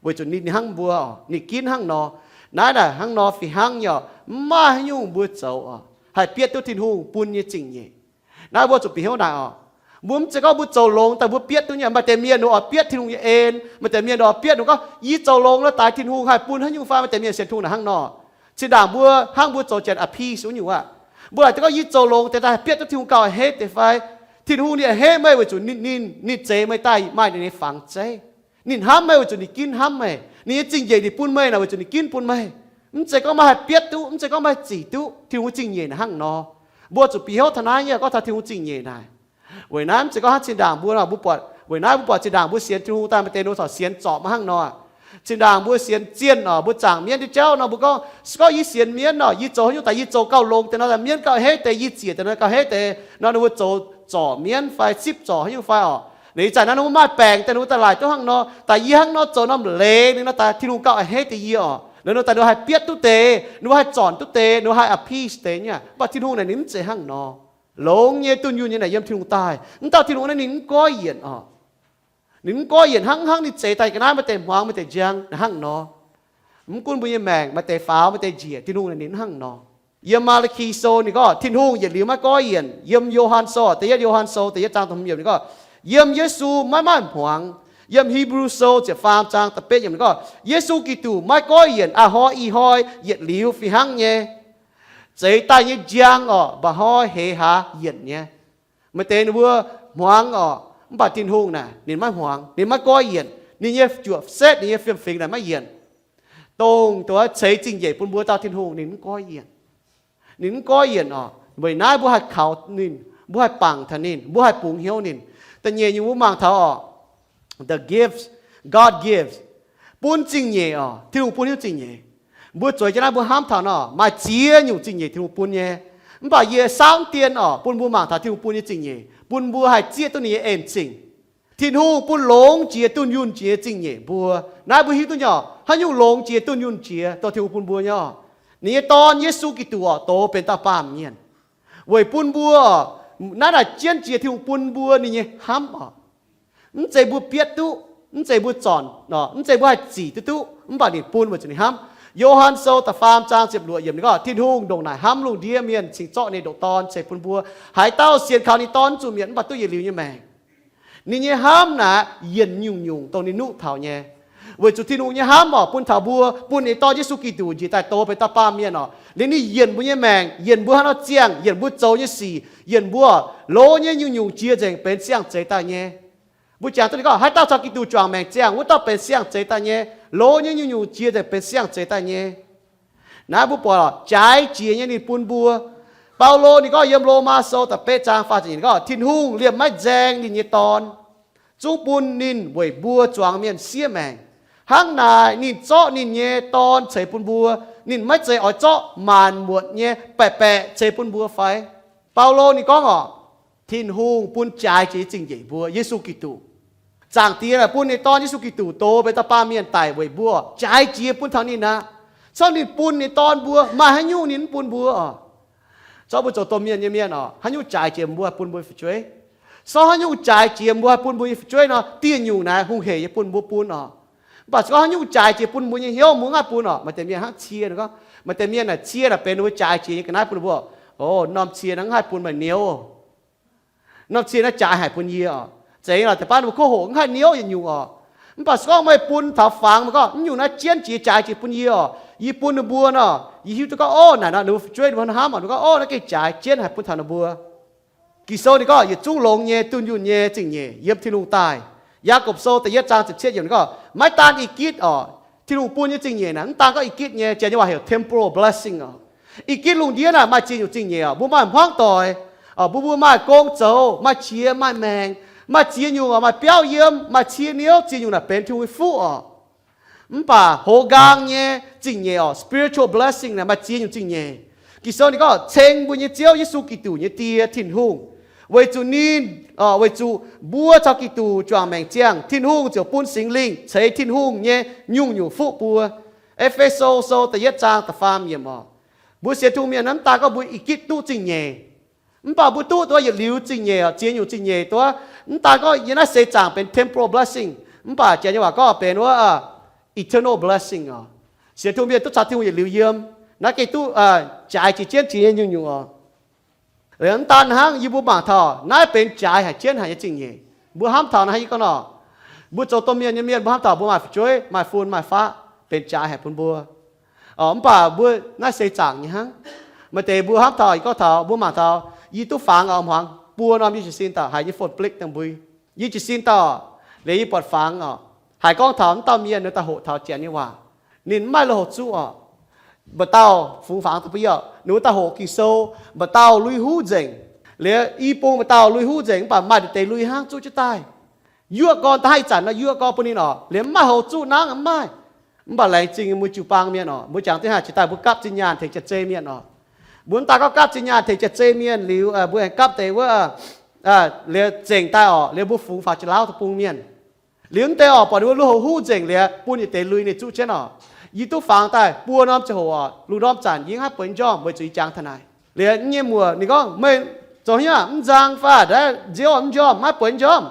weic zuqc ninh, ninh hnamv mbuo, ninh ginv hnangv nor. Naaiv naaic hnangv nor fih hnangv nyei orqc, mv maaih haaix nyungc mbuo zoux orqc haih bietv duqv Tin-Hungh bun nyei zingh nyeic. Naaiv mbuo zuqc bieqc hnyouv naaic orqc, mbuo mv zeiz gorngv mbuo zoux longx daaih mbuo bietv duqv nyei. Maaih deix mienh ninh oix bietv Tin-Hungh nyei en, maaih deix mienh ninh oix bietv ninh gorngv yie zoux longx nor daaih Tin-Hungh haih bun haaix nyungc fai. Maaih deix mienh sienx Tin-Hungh naaic hnangv nor. Zinh ndaangc mbuo hnangv mbuo zoux janx appease wuov nyungc aqv, mbuo laaic duqv gorngv yie zoux longx deix daaih haih bietv duqv Tin-Hungh gauh a'hneiv deix fai, Tin-Hungh ninh a'hneiv meih weic zuqc ninh, ninh, ninh zeix meih daaih maaih ninh nyei fangx zeiv. Ninh hnamv meih weic zuqc ninh ginv hnamv meih. Ninh nyei zingh nyeic ninh bun meih naaic weic zuqc ninh ginv bun meih. Mv zeiz gorngv meih haih bietv duqv, mv zeiz gorngv meih haih zic duqv Tin-Hungh zingh nyeic naaic hnangv nor. Mbuo zuqc bieqc hnyouv taux naaiv nyei gorngv taux Tin-Hungh zingh nyeic naaic. Weic naaiv mv zeiz gorngv hnangv zinh ndaangc mbuo, mbuo buatc, weic naaiv mbuo buatc zinh ndaangc mbuo sienx Tin-Hungh daaih maaih deix ninh mbuo corc sienx zorpc maiv hnangv nor. Zinh ndaangc mbuo sienx zienh orqc, mbuo zaangc mienv ndiev jauv nor mbuo gorngv, se gorngv yie sienx mienv orqc, yie zoux haaix nyungc daaih yie zoux gauh longx deix nor, mienv gauh a'hneiv deix, yie ziec deix nor gauh a'hneiv deix nor, ninh mbuo zoux zorc mienv fai sipv zorc haaix nyungc fai orqc. Ninh ih zanc naaiv ninh mbuo maaih baengc daaih ninh mbuo daaih laaic duqv hnangv nor, daaih yie hnangv nor zoux norm leiz ninh nor daaih Tin-Hungh gauh a'hneiv deix yie orqc. Ninh mbuo daaih ninh mbuo haih bietv duqv deix, ninh mbuo haih zornc duqv deix, ninh mbuo haih appease deix nyei. Mv baac Tin-Hungh naaic ninh mv zeiz hnangv nor. Longx nyei, dunh yunh nyei naaic yiem Tin-Hungh daaih. Mv dauh Tin-Hungh naaiv ninh mv goiv yienc orqc. Ninh mv goiv yienc hnangv, hnangv ninh zeix daaih ga'naaiv maaih deix hmuangx maaih deix njang hnangv nor. Mv gunv mbuo nyei maengc maaih deix faaux maaih deix njiec, Tin-Hungh naaic ninh mv hnangv nor. Yiem Maa^li^ki Sou ninh gorngv Tin-Hungh yietc liuz maiv goiv yienc. Yiem Yo^han Sou, da'yietv Yo^han Sou da'yietv zaang da'hmz yiemc ninh gorngv, yiem Yesu maiv maaih hmuangx. Yiem Hipv^lu Sou ziepc faam zaang da'betv yiemc ninh gorngv, Yesu Giduc maiv goiv yienc, a'hnoi ih hnoi yietc liuz fih hnangv nyei. Zeix daaih nyei njang orqc, mba'hnoi heix hlaax yienc nyei. Maaih deix ninh mbuo hmuangx orqc, mv baac Tin-Hungh naaic ninh maiv hmuangx, ninh maiv goiv yienc, ninh nyei juoqc setv, ninh nyei fiem-fingx naaic maiv yienc. Dongh, dongh ceix zingh nyeic bun mbuo dauh Tin-Hungh ninh mv goiv yienc. Ninh mv goiv yienc orqc. Weic naaiv mbuo haih kaux ninh, mbuo haih bangc taux ninh, mbuo haih bungx hnyouv ninh. Da'nyeic nyungc mbuo mangc taux orqc, the gifts God gives, bun zingh nyeic orqc, Tin-Hungh bun hnyouv zingh nyeic. Mbuo zueiz jienv naaiv mbuo hnamv taux nor, maaih ziex nyungc zingh nyeic Tin-Hungh bun nyei. Mv baac yie saauv dien orqc, bun mbuo mangc taux Tin-Hungh bun nyei zingh nyeic, bun mbuo haih zieqv duqv ninh nyei en-zingh. Tin-Hungh bun longx jiex dunh yunh jiex nyei zingh nyeic mbuo. Naaiv mbuo hiuv duqv nyei orqc, haaix nyungc longx jiex dunh yunh jiex dongh Tin-Hungh bun mbuo nyei orqc? Ninh nyei Dorn, Yesu Giduc orqc, dox benx dauh baamh mienh weic bun mbuo orqc. Naaiv naaic jienv jiex Tin-Hungh bun mbuo ninh nyei hnamv orqc. Mv zeiz mbuo bietv duqv, mv zeiz mbuo zornc orqc, mv zeiz mbuo haih zic duqv duqv, mv baac ninh bun weic zuqc ninh hnamv. Yo^han Sou da'faam zaang ziepc luoqc yiemc ninh gorngv, Tin-Hungh ndongc naaic hnamv lungh ndiev mienh cingx zorqv ninh nyei ndoqc Dorn ceix bun mbuo. Haaix dauh sienx kaux ninh Dorn zuqc mietc mv baac duqv yietc liuz nyei maengc. Ninh nyei hnamv naaic yienc nyungc-nyungc dongh ninh nuqv taux nyei. Weic zuqc Tin-Hungh nyei hnamv orqc, bun taux mbuo, bun ninh nyei Dorn Yesu Giduc njiec daaih dox benx dauh baamh mienh orqc, liuz ninh yienc mbuo nyei maengc, yienc mbuo haaix nor ziangh, yienc mbuo zoux nyei sic, yienc mbuo loz nyei nyungc-nyungc jiex nzengc benx siang-zeix daaih nyei. Mbuo jangx duqv ninh gorngv, haaix dauh caux Giduc juangc maengc ziangh, wuov dauh benx siang-zeix daaih nyei. Loz nyei nyungc-nyungc jiex nzengc benx siang-zeix daaih nyei. Naaiv mbuo buatc jaaix jiex nyei ninh bun mbuo. Baulo ninh gorngv yiem Lomaa Sou da'betv zaang faah ziepc nyeic ninh gorngv, Tin-Hungh liemh maiv nzaeng ninh nyei Dorn, zungv bun ninh weic mbuo zuangx mienh siev maengc. Hnangv naaic ninh zorqv ninh nyei Dorn ceix bun mbuo. Ninh maiv zeiz oix zorqv maanc muotc nyei baeqc baeqc ceix bun mbuo fai? Baulo ninh gorngv orqc, Tin-Hungh bun jaaix jiex nyei zingh nyeic mbuo, Yesu Giduc. Zaangc Diex naaic bun ninh nyei Dorn, Yesu Giduc, dox benx dauh baamh mienh daic weic mbuo, jaaix jiex bun taux ninh aqv. Corc ninh bun ninh nyei Dorn mbuo, maaih haaix nyungc ninh mv bun mbuo orqc? Corc mbuo zoux domh mienh nyei mienh orqc, haaix nyungc jaaix jiex mbuo haih bun mbuo nyei fu'jueiv? Corc haaix nyungc jaaix jiex mbuo haih bun mbuo nyei fu'jueiv nor, dieh nyungc naaic hungh heic nyei bun mbuo bun orqc. Mv baac corc haaix nyungc jaaix jiex bun mbuo nyei hnyouv mbuo mv haih bun orqc. Maaih deix mienh hnangv cie, gorngv maaih deix mienh naaic cie naaic benx ninh mbuo jaaix jiex nyei ga'naaiv bun mbuo. O, norm cie naaiv mv haih bun meih niouv. Norm cie naaiv jaaix haic bun yie orqc. Zeiz lorqc, deix baav ninh mbuo kov hoqc mv haih niouv yietc nyungc orqc. Mv baac se gorngv meih bun taux fangx, meih gorngv, mv nyungc naaiv jienv jiex jaaix jiex bun yie orqc, yie bun ninh mbuo nor, yie hiuv duqv gorngv, o, naaic nor ninh mbuo fu'jueiv ninh mbuo hnamv orqc, ninh gorngv, o, naaiv gengh jaaix jienv haic bun taux ninh mbuo. Ging-Sou ninh gorngv yietc zungv longx nyei, dunh yunh nyei, zingh nyeic yiem Tin-Hungh daaih. Yaagorpc Sou da'yietv zaang ziepc cietv yiemc ninh gorngv, maiv daan ih gitv orqc, Tin-Hungh bun nyei zingh nyeic naaic mv daan gorngv ih gitv nyei, Janx nyei waac heuc temporal blessing orqc. Ih gitv lungh ndiev naaic maaih ziex nyungc zingh nyeic orqc, mbuo maaih hmuangv doic. Mbuo mbuo maaih gong zoux, maaih qiex maaih maengc, maaih ziex nyungc oc, maaih biauv yiem, maaih cie niouv, ziex nyungc naaic benx Tin-Hungh nyei fuqv oc. Mv baac hoz nqaang nyei zingh nyeic oc, spiritual blessing naaic maaih ziex nyungc zingh nyeic. Ging-Sou ninh gorngv, ceng mbuo nyei Ziouv Yesu Giduc nyei Die, Tin-Hungh, weic zuqc ninh, weic zuqc mbuo caux Giduc juangc maengc ziangh, Tin-Hungh ziouc bun Singx Lingh ceix Tin-Hungh nyei nyungc-nyungc fuqv mbuo. E^fe^so Sou da'yietv zaang da'faam yiemc oc. Mbuo sienx Tin-Hungh mienh mv daaih gorngv mbuo i gitv duqv zingh nyeic, mv baac mbuo duqv duqv yietc liuz zingh nyeic oc, ziex nyungc zingh nyeic duqv. Mv daaih gorngv yiem naaiv seix zaangc benx temporal blessing, mv baac janx nyei waac gorngv benx wuov eternal blessing oc. Sienx Tin-Hungh mienh duqv caux Tin-Hungh yietc liuz yiem, naaiv gengh duqv jaaix jiex jienv jiex nyei nyungc-nyungc oc. Mv daan hnangv, yie mbuo mangc taux naaiv benx jaaix haic jienv haic nyei zingh nyeic. Mbuo hnamv taux naaiv, yie gorngv nor, mbuo zoux domh mienh nyei mienh, mbuo hnamv taux mbuo maaih fu'jueiv, maaih fun, maaih faqv, benx jaaix haic bun mbuo. Mv baac mbuo naaiv seix zaangc nyei hnangv. Maaih deix mbuo hnamv taux, yie gorngv taux, mbuo mangc taux, yie duqv fangx oc, hmuangx buo norm yie jiez sin dauh haiz nyei phone blikv dangh mbui. Yie jiez sin dauh, liuz yie buatc fangx oc, haiz gorngv taux wuov dauh mienh ninh daaih hoqc taux janx nyei waac. Ninh mv maaih lui-houx zuqv oc. Mba'dauh fungx fangx daaih bun yie oc, ninh mbuo daaih hoqc Ging-Sou, mba'dauh lui-huv nzengc. Liuz i bung mba'dauh lui-huv nzengc, mv baac maaih deix lui hnangv zuqv jienv daaih. Yuoqv gorn daaih ih zanc nor, yuoqv gorn bun ninh oc, liuz mv maaih houx zuqv nangv, mv maaih. Mv baac laengz zingh mbuo jiu-baang mienh oc, mbuo jangx diuh haaix jiex daaih mbuo gapv zinh nyaanh tengx jaax-zei mienh oc. Mbuo mv daan gorngv gapv zinh nyaanh tengx jaax-zei mienh liuz, mbuo aengx gapv deix wuov, liuz zengc daaih oc, liuz mbuo fungx faaux jiex Laauv Deic-Bung mienh. Liuz mv deix oc, buatc ninh mbuo lui-houx huv nzengc liuz, bun yietc deix lui ninh zuqv jienv oc. Yie duqv fangx daaih buo norm ziangh hoc oc, lungh ndorm zanc yie mv haih bueix njormh weic zuqc yie jangx taux naaic. Liuz nyei muoc ninh gorngv, meih zoux haaix nyungc mv nzang fai? Nziouv mv njormh, maiv bueix njormh.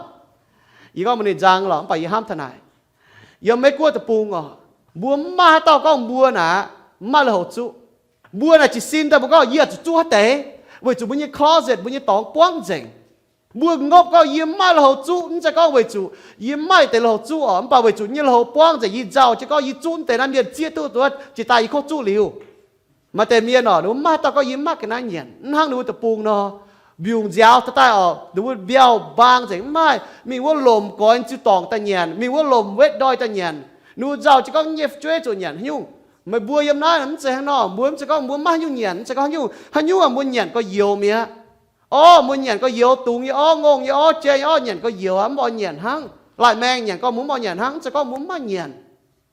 Yie gorngv mbuox ninh nzang lorqc, mv baac yie hnamv taux naaic, yiem Meiv Guoqv deic-bung oc, mbuo mv maaih haaix dauh gorngv mbuo naaic mv maaih lui-houx zuqv. Mbuo naaic jiez sin daaih mbuo gorngv yie zuqc zuqv haaix deix, weic zuqc mbuo nyei closet, mbuo nyei dorngx buangv nzengc. Mbuo ngopv gorngv yie mv maaih lui-houx zuqv, mv zeiz gorngv weic zuqc yie mv maaih deix lui-houx zuqv oc, mv baac weic zuqc nyei lui-houx buangv nzengc, yie nzauh jienv gorngv yie zuqv mv deix naaiv mienh zieqv duqv duqv jiex daaih yie kov zuqv liuz. Maaih deix mienh oc, ninh mbuo mv maaih haaix dauh gorngv yie mv maaih ga'naaiv nyanc, mv hnangv ninh mbuo deic-bung nor. Mbiungc nziaaux taux daaih oc, ninh mbuo mbiauh mbaang nzengc, mv maaih, mingh wuov lomc goix ziux dorngc daaih nyanc, mingh wuov lomc wetv ndoih daaih nyanc. Ninh mbuo nzauh jienv gorngv nyei fu'jueiv zuqc nyanc haaix nyungc. Meih mbuo yiem naaiv mv zeiz hnangv nor, mbuo mv zeiz gorngv mbuo mv maaih haaix nyungc nyanc, mv zeiz gorngv haaix nyungc, haaix nyungc mbuo nyanc gorx-youz mi'aqv. Orv, mbuo nyanc gorx-youz, dungz nyei orv, ngongh nyei orv, jai nyei orv, nyanc gorx-youz aqv, mv oix nyanc hnangv. Laih maeng nyanc gorngv mbuo mv oix nyanc hnangv, mv zeiz gorngv mbuo mv maaih nyanc.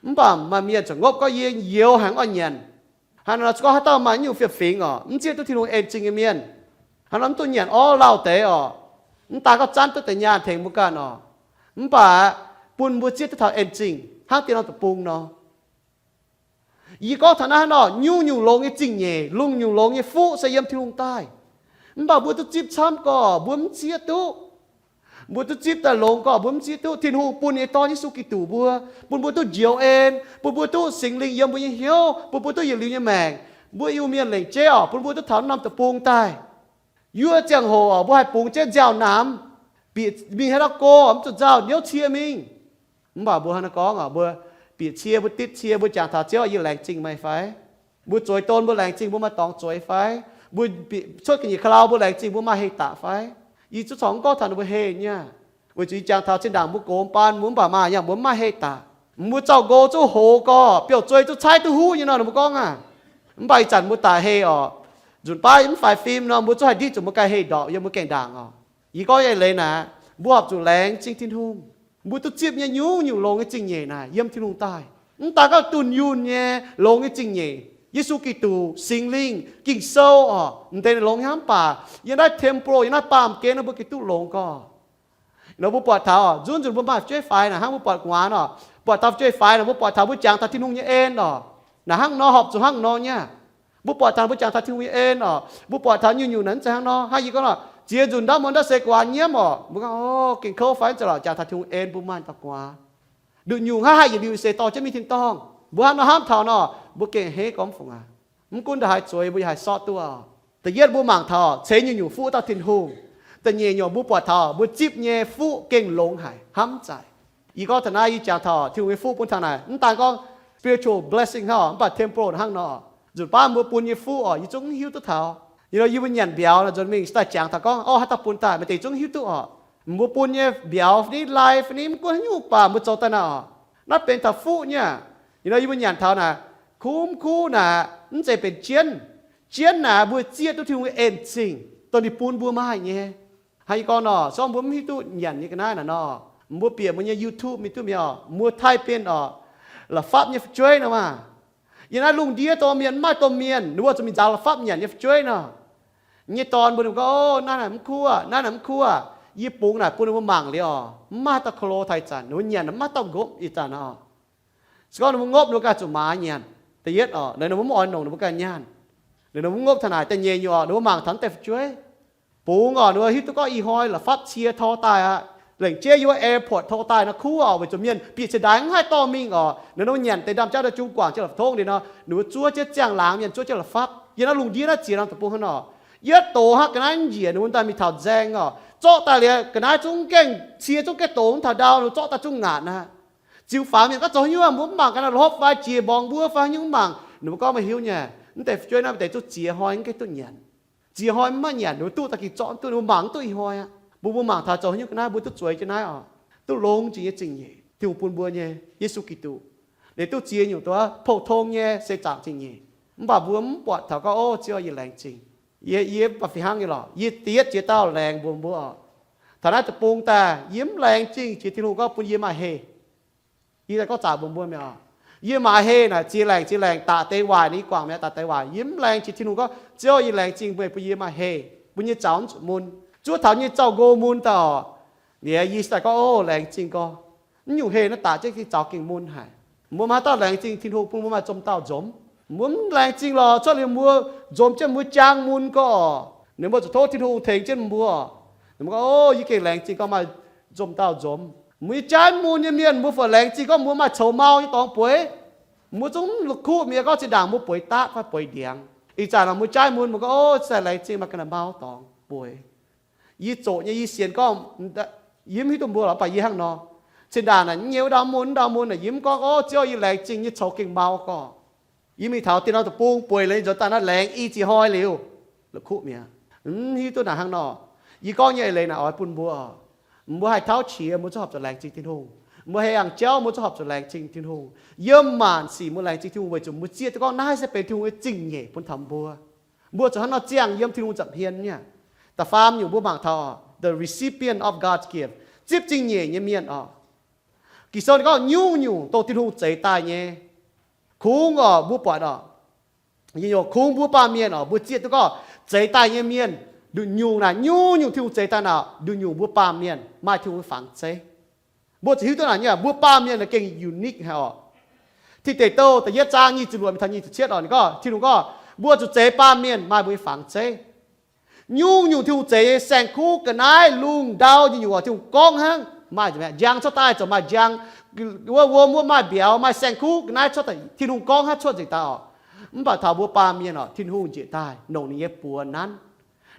Mv baac maaih mienh zuqc ngopv gorngv yie youz haic mv oix nyanc. Hnangv nor se gorngv haaix dauh maaih nyungc fiem-fingx oc, mv zieqv duqv Tin-Hungh en zingh nyei mienh, hnangv nor mv duqv nyanc orv lauh deix oc. Mv daan gorngv zanv duqv deix nyaanh tengx mbuo ganh oc, mv baac bun mbuo zieqv duqv taux en zingh hnangv dien norm deic-bung nor. Yie gorngv taux naaiv hnangv nor, nyungc-nyungc longx nyei zingh nyeic, nyungc-nyungc longx nyei fuqv se yiem Tin-Hungh daaih. Mv baac mbuo duqv zipv camv gorx mbuo mv zieqv duqv. Mbuo duqv zipv daaih longx gorx mbuo mv zieqv duqv. Tin-Hungh bun nyei Dorn Yesu Giduc mbuo, bun mbuo duqv njoux en, bun mbuo duqv Singx Lingh yiem mbuo nyei hnyouv, bun mbuo duqv yietc liuz nyei maengc. Mbuo Iu-Mienh lengc jeiv oc, bun mbuo duqv taux norm deic-bung daaih. Yuoqv ziangh hoc mbuo haih bungx jienv nziaaux namx, bieqc mingh haaix dauh go mv zuqc nzauh, hnyouv cie mingh. Mv baac mbuo hnangv naaiv gorngv oc, mbuo bieqc cie, mbuo ditv cie, mbuo jangx taux Ziouv, yie laengz zingh meih fai? Mbuo zueiz don mbuo laengz zingh mbuo maaih dorngx zueiz fai? Mbuo cuotv ga'nyiec ka'lau mbuo laengz zingh mbuo maaih hei daqc fai? Yie zuqc corc mv gorngv taux ninh mbuo hei nyei aqv, weic zuqc yie jangx taux zinh ndaangc mbuo gox baan mbuo mv baac maaih yangh mbuo mv maaih hei daqc. Mbuo zauh nqox zuqc hoqc gorx, biauv-zueiz zuqc caaiv duqv huv nyei nor ninh mbuo gorngv aqv. Mv baac ih zanc mbuo daic hei oc. Nzunc baav mv faix fim nor mbuo zuqc haih ndiqv zuqc mbuo ganh hei ndorpc yiem mbuo gaengh ndaangc oc. Yie gorngv nyei leiz naaic, mbuo horpc zuqc laengz zingh Tin-Hungh. Mbuo duqv zipv nyei nyungc-nyungc longx nyei zingh nyeic naaic yiem Tin-Hungh daaih. Mv daan gorngv dunh yunh nyei longx nyei zingh nyeic, Yesu Giduc, Singx Lingh, Ging-Sou oc, m'deix naaic longx hnangv mv baac yiem naaiv temporal, yiem naaiv baamh gen nor mbuo gengh duqv longx gorx. Nor mbuo buatc taux oc, nzunc nzunc mbuo maaih fu'jueiv faix naaic hnangv mbuo buatc gu'nguaaz oc, buatc taux fu'jueiv faix naaic mbuo buatc taux mbuo jangx taux Tin-Hungh nyei en oc. Naaic hnangv nor horpc zuqc hnangv nor nyei aqv. Mbuo buatc taux mbuo jangx taux Tin-Hungh nyei en oc, mbuo buatc taux nyungc-nyungc naaic mv zeiz hnangv nor. Hnangv yie gorngv oc, ziex nzunc ndau muonz ndau seix gu'nguaaz nyiemv oc, mbuo gorngv, o, gengh kouv fai mv zeiz lorqc, jangx taux Tin-Hungh en mbuo maaih dauh gu'nguaaz. Nduqc nyungc hnangv haih yietc liuz seix dorh jienv mingh tin-dorngh. Mbuo hnangv nor hnamv taux nor, mbuo gengh hei gormx fungx aqv. Mv gunv ndongc haaix zueiz mbuo yaac haih sortv duqv oc. Da'yietv mbuo mangc taux ceix nyungc-nyungc fuqv dauh Tin-Hungh. Da'nyeic nyungc mbuo buatc taux mbuo zipv nyei fuqv gengh longx haic hnamv mv zaic. Yie gorngv taux naaiv yie jangx taux Tin-Hungh nyei fuqv bun taux naaic, mv daan gorngv spiritual blessing hnangv oc, mv baac temporal hnangv nor. Nzunc baav mbuo bun nyei fuqv oc, yie zungv mv hiuv duqv taux. Yie nor yie mbuo nyanc mbiauz nor nzunc mingh daaih jangx taux gorngv, o, haaix dauh bun daaih, maaih deix zungv hiuv duqv oc. Mbuo bun nyei mbiauz fai ni, lai fai ni, mv gunv haaix nyungc baac mbuo zoux daaih naaiv oc, naaiv benx taux fuqv nyei aqv. Yie nor yie mbuo nyanc taux naaic, kumv kuv naaic mv zeiz benx jienv. Jienv naaic mbuo zieqv duqv Tin-Hungh nyei en zingh. Dongh ninh bun mbuo maaih nyei. Hnangv yie gorngv nor, se gorngv mbuo mv hiuv duqv nyanc nyei ga'naaiv naaic nor, mbuo bieqc mbuo nyei YouTube mingh duqv mi'aqv, mbuo type in orqc, la'fapv nyei fu'jueiv nor maah. Yiem naaiv lungh ndiev domh mienh mv maaih domh mienh ninh mbuo zuqc mingh nzaaux la'fapv nyanc nyei fu'jueiv nor. Nyei dorn mbuo ninh mbuo gorngv, Ov, naaiv naaic mv kuv aqv, naaiv naaic mv kuv aqv. Yie bungx naaic bun ninh mbuo mangc liuz orqc, mv maaih haaix dauh kolo taux ih zanc, ninh mbuo nyanc mv maaih dauh ngopv ih zanc orqc. Se gorngv ninh mbuo ngopv, ninh mbuo ganh zuqc maaiz nyanc. Da'yietv orqc, ninh mbuo mv oix nongc ninh mbuo ganh nyaanh. Ninh mbuo ngopv taux naaic da'nyeic nyungc orqc, ninh mbuo mangc taux naaiv deix fu'jueiv. Bungx orqc, ninh mbuo hiuv duqv gorngv ih hnoi la'fapv cie tor daaih aqv, lengc jeiv yiem wuov airport tor daaih nor kuv orqc, weic zuqc mienh bieqc cien ndaangc mv haih dorh mingh orqc. Ninh mbuo nyanc deix ndaamv-jauv daaih jung guangc jienv la'tongv liuz nor, ninh mbuo zuov jienv ziangh laangz mienh zuov jienv la'fapv. Yiem naaiv lungh ndiev naaiv ziex norm deic-bung hnangv nor, yietv doz hnangv ga'naaiv njiec ninh mbuo daaih mingh taux nzaeng orqc, zorqv daaih liuz ga'naaiv zungv gaengh cie zungv gaengh doz mv taux ndau, ninh mbuo zorqv daaih zungv ngaatc aqv. Ziux fangx mienh gorngv, Zoux haaix nyungc mbuo mv mangc ga'naaiv la'hopv fai jiex mborngz mbuov fai haaix nyungc mv mangc? Ninh mbuo gorngv, Meih hiuv nyei, mv deix fu'jueiv naaiv maaih deix zungv ziex hnoi mv gaengh duqv nyanc. Ziex hnoi mv maaih nyanc, ninh mbuo duqv daaih gengh zorqv mv duqv, ninh mbuo mangc mv duqv ih hnoi aqv. Mbuo, mbuo mangc taux zoux haaix nyungc ga'naaiv mbuo duqv zueiz jienv naaiv orqc, duqv longx jiex nyei zingh nyeic Tin-Hungh bun mbuo nyei, Yesu Giduc. Ninh duqv ziex nyungc doz, pou-tong nyei se zaangc zingh nyeic. Mv baac mbuo mv buatc taux gorngv, Ov, Ziouv, yie laengz zingh. Yie, yie mv baac fih hnangv nyei lorqc, yie da'yietv jiex dauh laengz mbuox mbuo orqc, taux naaiv deic-bung daaih yie mv laengz zingh jiex Tin-Hungh gorngv bun yie maaih heh. Yie daaih gorngv zaqc mbuox mbuo mi'aqv, yie maaih heh naaic ziex laengc ziex laengc daaih deix waaic, ninh guangc mi'aqv daaih deix waaic. Yie mv laengz jiex Tin-Hungh gorngv, Ziouv, yie laengz zingh meih bun yie maaih heh, bun yie zaux mv zuqc mun. Zuov taux nyei zaux nqo mun daaih orqc, liuz yie daaih gorngv, Ov, laengz zingh gorx. Mv nyungc heh naaiv daaih zieqv zaux gengh mun haic. Mbuo maaih haaix dauh laengz zingh Tin-Hungh bun mbuo maaih zomc dauh nzomz? Mbuo mv laengz zingh lorqc, cuotv liuz mbuo nzomz jienv mbuo jaang mun gorx, ninh mbuo zuqc tov Tin-Hungh tengx jienv mbuo. Ninh mbuo gorngv, Ov, yie gengh laengz zingh gorngv maaih zomc dauh nzomz. Mbuo nyei jaaiv mun nyei mienh, mbuo fai laengz zingh gorngv mbuo maaih coux mau nyei dorngx bueix? Mbuo zungv la'kuqv mi'aqv gorngv zinh ndaangc mbuo bueix daatv fai bueix ndiangx. Ih zanc mbuo jaaiv mun, mbuo gorngv, Ov, se laengz zingh maaih ga'naaiv mau dorngx bueix. Yie zoqc nyei, yie sienx gorngv, yie mv hiuv duqv mbuo lorqc, mv baac yie hnangv nor. Zinh ndaangc naaic nyei wuov ndau mun, ndau mun naaic yie mv gorngv, Ov, Ziouv, yie laengz zingh, nyei coux gengh mau gorx. Yie mingh taux dieh norm deic-bung bueix liuz nzuonx daaih naaiv laengz i ziex hnoi liuz, la'kuqv mi'aqv. Mv hiuv duqv naaic hnangv nor. Yie gorngv nyei eix leiz naaic oix bun mbuo, mbuo haih tauv qiex, mbuo zungv horpc zuqc laengz zingh Tin-Hungh. Mbuo haih yangh jauv, mbuo zungv horpc zuqc laengz zingh Tin-Hungh. Yiem maanc sic mbuo laengz zingh Tin-Hungh weic zuqc mbuo zieqv duqv gorngv naaiv se benx Tin-Hungh nyei zingh nyeic bun taux mbuo. Mbuo zuqc hnangv nor ziangh yiem Tin-Hungh nza'hmien nyei. Da'faam nyungc mbuo mangc taux the recipient of God's gift, zipv zingh nyeic nyei mienh orqc. Ging-Sou ninh gorngv nyungc-nyungc dongh Tin-Hungh zeix daaih nyei. Kungx orqc, mbuo buatc orqc, kungx mbuo baamh mienh orqc, mbuo zieqv duqv gorngv zeix daaih nyei mienh nduqc nyungc naaic, nyungc-nyungc Tin-Hungh zeix daaih naaic, nduqc nyungc mbuo baamh mienh maaih Tin-Hungh nyei fangx zeiv. Mbuo zuqc hiuv duqv naaic nyei, mbuo baamh mienh gengh unique haic orqc. Tin Deic Douh da'yietv zaang nyic ziepc luoqc mingh taux nyic ziepc cietv orqc, ninh gorngv, Tin-Hungh gorngv mbuo zuqc zeix baamh mienh maaih mbuo nyei fangx zeiv. Nyungc-nyungc Tin-Hungh zeix nyei saeng-kuv ga'naaiv lungh ndau nyungc-nyungc orqc, Tin-Hungh gorngv hnangv. Maaih njang cuotv daaih ziouc maaih njang, wuov wuom wuov maaih mbiauz, maaih saeng-kuv ga'naaiv cuotv daaih, Tin-Hungh gorngv hnangv cuotv nzengc daaih orqc. Mv baac taux mbuo baamh mienh orqc, Tin-Hungh njiec daaih longc ninh nyei buoz nanv,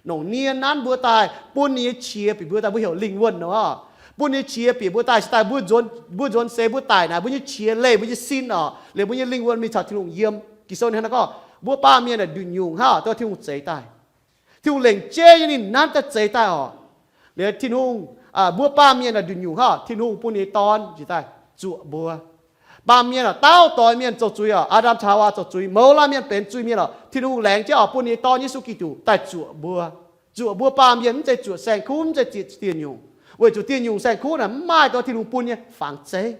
longc nie nanv mbuo daaih, bun ninh nyei qiex bieqc mbuo daaih, mbuo heuc lingh wuonh nor. Bun ninh nyei qiex bieqc mbuo daaih, se daaih mbuo nzuonx, mbuo nzuonx seix mbuo daic naaic, mbuo nyei qiex leih mbuo nyei sin orqc, liuz mbuo nyei lingh wuonh mingh caux Tin-Hungh yiem. Ging-Sou ninh hnangv naaiv gorngv, mbuo baamh mienh naaic nduqc nyungc hnangv orqc, dongh Tin-Hungh zeix daaih. Tin-Hungh lengc jeiv nyei ninh nanv daaih zeix daaih orqc. Liuz Tin-Hungh, mbuo baamh mienh naaic nduqc nyungc hnangv orqc, Tin-Hungh bun ninh nyei Dorn njiec daaih zuoqc mbuo. Baamh mienh orqc, dauh doix mienh zoux zuiz orqc, Aa^ndam caux Haawaa zoux zuiz, mouz laanh mienh benx zuiz-mienh orqc, Tin-Hungh laengz jienv orqc bun ninh nyei Dorn Yesu Giduc daaih zuoqc mbuo. Zuoqc mbuo baamh mienh mv zeiz zuoqc saeng-kuv, mv zeiz zuoqc dieh nyungc, weic zuqc dieh nyungc saeng-kuv naaic mv maaih dongh Tin-Hungh bun nyei fangx zeiv.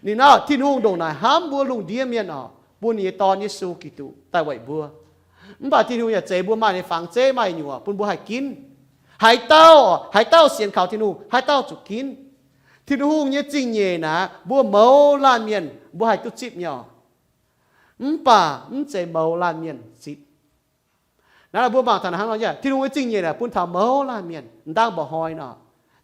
Ninh naaiv Tin-Hungh ndongc naaic hnamv mbuo lungh ndiev mienh orqc, bun ninh nyei Dorn Yesu Giduc daaih weic mbuo. Mv baac Tin-Hungh yaac zeix mbuo maaih ninh nyei fangx zeiv maaih nyungc orqc bun mbuo haih ginv. Haaix dauh, haaix dauh sienx kaux Tin-Hungh, haaix dauh zuqc ginv. Tin-Hungh nyei zingh nyeic naaic mbuo mouz laanh mienh mbuo haih duqv zipv nyei orqc. Mv baac mv zeiz mouz laanh mienh zipv. Naaiv mbuo mangc taux naaic hnangv nor, Tin-Hungh nyei zingh nyeic naaic bun taux mouz laanh mienh, mv dangv mba'hnoi nor,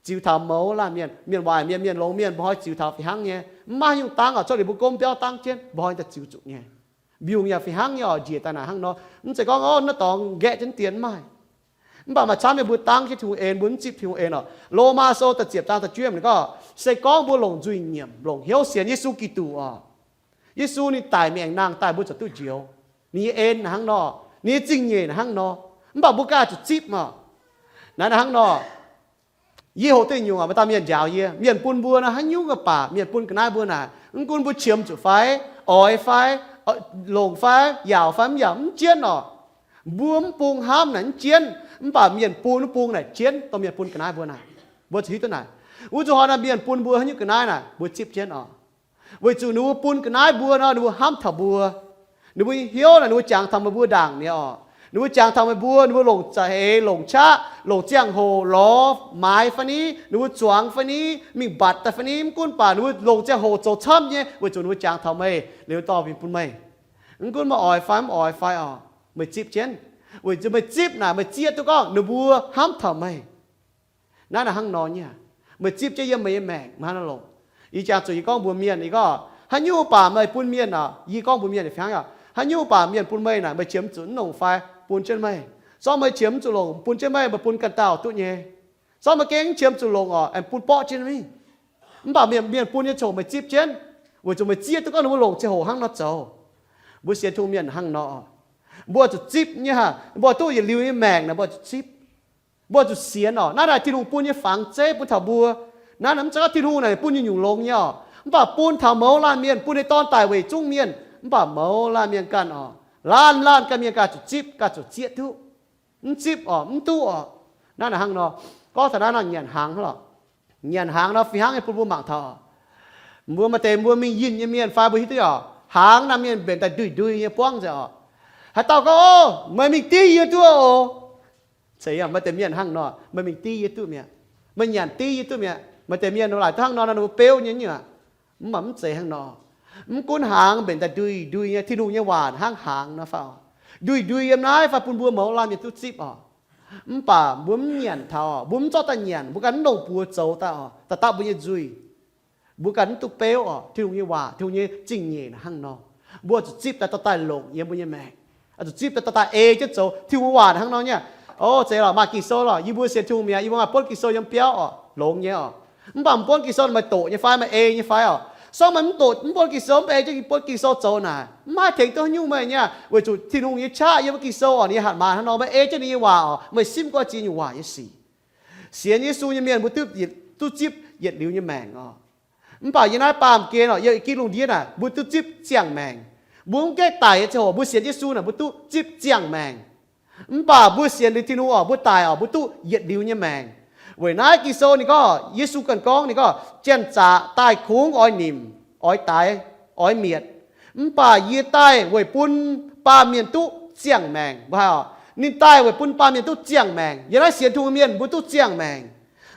ziux taux mouz laanh mienh, mienh waaic mienh, mienh longx mienh, mba'hnoi ziux taux fih hnangv nyei. Mv maaih nyungc dangv orqc, cuotv liuz mbuo gomv biauv dangv jienv, mba'hnoi daaih ziux zuqc nyei. Mbiungc yaac fih hnangv nyei orqc, njiec daaih naaic hnangv nor. Mv zeiz gorngv, Ov, naaiv dorngx nqaeqv jienv dien, mv maaih. Mv baac maaih camv nyei mbuo dangv jienv Tin-Hungh en, mbuo mv zipv Tin-Hungh en orqc. Lomaa Sou da'ziepc zaang da'juov ninh gorngv, se gorngv mbuo longc nzuih nyiemc, longc hnyouv sienx Yesu Giduc orqc, Yesu ninh daic mingh aengx nangh daaih, mbuo ziouc duqv njoux. Ninh nyei en naaic hnangv nor, ninh nyei zingh nyeic naaic hnangv nor. Mv baac mbuo ganh zuqc zipv maah. Naaiv naaic hnangv nor, yie hoqc duqv nyungc maaih dauh mienh njaaux yie, mienh bun mbuo naaic haaix nyungc baac, mienh bun ga'naaiv mbuo naaic, mv gunv mbuo qiemx zuqc fai, oix fai, longc fai, yaauc fai mv yaauc mv jienv orqc. Mbuo mv bung hnamv naaic mv jienv. Mv baac mienh bun wuov bung naaic jienv, dongh mienh bun ga'naaiv mbuo naaic. Mbuo zuqc hiuv duqv naaic. Wuov zuqc hnoi naaic mienh bun mbuo haaix nyungc ga'naaiv naaic, mbuo zipv jienv oc. Weic zuqc ninh mbuo bun ga'naaiv mbuo nor, ninh mbuo hnamv taux mbuo. Ninh mbuo nyei hnyouv naaic, ninh mbuo jangx taux meih mbuo ndaangc mi'aqv oc. Ninh mbuo jangx taux meih mbuo, ninh mbuo longc za'eix, longc qaqv, longc ziangh hoc lorz maaiz fai ni, ninh mbuo zuangx fai ni, mingh mbatc daaih fai ni, mv gunv baac ninh mbuo longc ziangh hoc zoux camv nyei, weic zuqc ninh mbuo jangx taux meih, liuz dorh mingh bun meih. Mv gunv meih oix fai mv oix fai oc, meih zipv jienv. Weic zuqc meih zipv naaic, meih zieqv duqv gorngv ninh mbuo hnamv taux meih. Naaiv naaic hnangv nor nyei aqv. Meih zipv jienv yiem meih nyei maengc, meih hnangv naaiv longc. Yie jangx zuqc yie gorngv mbuox mienh, yie gorngv, haaix nyungc baac meih bun mienh oc, yie gorngv mbuox mienh fih hnangv aqv, haaix nyungc baac mienh bun meih naaic, meih qiemx zuqc mv longc fai bun jienv meih. Sortv meih qiemx mv zuqc longc bun jienv meih, meih bun ganh dauh duqv nyei. Sortv meih gengh mv qiemx zuqc longc oc, aengx bun borqv jienv mingh. Mv baac mienh, mienh bun nyei ziangh hoc meih zipv jienv, weic zuqc meih zieqv duqv gorngv ninh mbuo longc ziangh hoc hnangv nor zoux. Mbuo sienx Tin-Hungh mienh hnangv nor oc. Mbuo zuqc zipv nyei aqv. Mbuo duqv yietc liuz nyei maengc naaic, mbuo zuqc zipv. Mbuo zuqc sienx oc. Naaiv naaic Tin-Hungh bun nyei fangx zeiv bun taux mbuo. Naaiv naaic mv zeiz gorngv Tin-Hungh naaic bun nyungc-nyungc longx nyei oc. Mv baac bun taux mouz laanh mienh, bun ninh dorn daic weic zungv mienh. Mv baac mouz laanh mienh ganh oc, laanh laanh ganh mienh ganh zuqc zipv, ganh zuqc zieqv duqv. Mv zipv oc, mv duqv oc. Naaiv naaic hnangv nor, gorngv taux naaiv nor nyanc hnaangx hnangv lorqc. Nyanc hnaangx nor fih hnangv nyei bun mbuo mangc taux. Mbuo maaih deix mbuo mingh yinh nyei mienh fai mbuo hiuv duqv oc, hnaangx naaiv mienh mbenc daaih nduih nduih nyei buangv nzengc oc. Haaix dauh gorngv, Ov, meih mingh div yie duqv oc. Zeiz yaac maaih deix mienh hnangv nor, meih mingh div yie duqv mi'aqv. Meih nyanc div yie duqv mi'aqv. Maaih deix mienh laaic duqv hnangv nor, ninh mbuo beuv nyei nyungc. Mv baac mv zeiz hnangv nor. Mv gunv hnaangx mbenc daaih nduih nduih nyei, Tin-Hungh nyei waac hnangv hnaangx nor fai oc, nduih nduih yiem naaiv fai bun mbuo mouz laanh mienh duqv zipv oc. Mv baac mbuo mv nyanc taux oc, mbuo mv zorqv daaih nyanc, mbuo ganh mv longc buoz zoux daaih oc, daaih dapv mbuo nyei nzuih. Mbuo ganh mv duqv beuv oc, Tin-Hungh nyei waac, Tin-Hungh nyei zingh nyeic naaic hnangv nor. Mbuo zuqc zipv daaih dorh daaih longc yiem mbuo nyei maengc. Zuqc zipv daaih dorh daaih ei jienv zoux. Tin-Hungh waac hnangv nor nyei. O, zeiz lorqc, maaih Ging-Sou lorqc, yie mbuo sienx Tin-Hungh mi'aqv, yie mbuo maaih buonv Ging-Sou yiem biauv oc, longx nyei oc. Mv baac meih buonv Ging-Sou meih doqc nyei fai meih ei nyei fai oc? Sortv meih mv doqc, mv buonv Ging-Sou, mv ei jienv buonv Ging-Sou zoux naaic, mv haih tengx duqv haaix nyungc meih nyei aqv. Weic zuqc Tin-Hungh nyei qaqv yiem buonv Ging-Sou oc, ninh nyei hatc maaz hnangv nor, meih ei jienv ninh nyei waac oc, meih simv guai ziex nyungc waac nyei sic. Sienx Yesu nyei mienh mbuo duqv yietc, duqv zipv yietc liuz nyei maengc oc. Mv baac yiem naaiv baamh gen oc, yiem ginv lungh ndiev naaic, mbuo duqv zipv ziangh maengc. Mbuo mv gaengh daic nyei ziangh hoc mbuo sienx Yesu naaic, mbuo duqv zipv ziangh maengc. Mv baac mbuo sienx liuz Tin-Hungh oc, mbuo daic oc, mbuo duqv yietc liuz nyei maengc. Weic naaiv Ging-Sou ninh gorngv, Yesu ganh gorngv, ninh gorngv, Janx-zaqc daaih kungx oix nimc, oix daix, oix mietc. Mv baac yie daaih weic bun baamh mienh duqv ziangh maengc. Mbuo haih oc, ninh daaih weic bun baamh mienh duqv ziangh maengc. Yiem naaiv sienx Tin-Hungh mienh mbuo duqv ziangh maengc,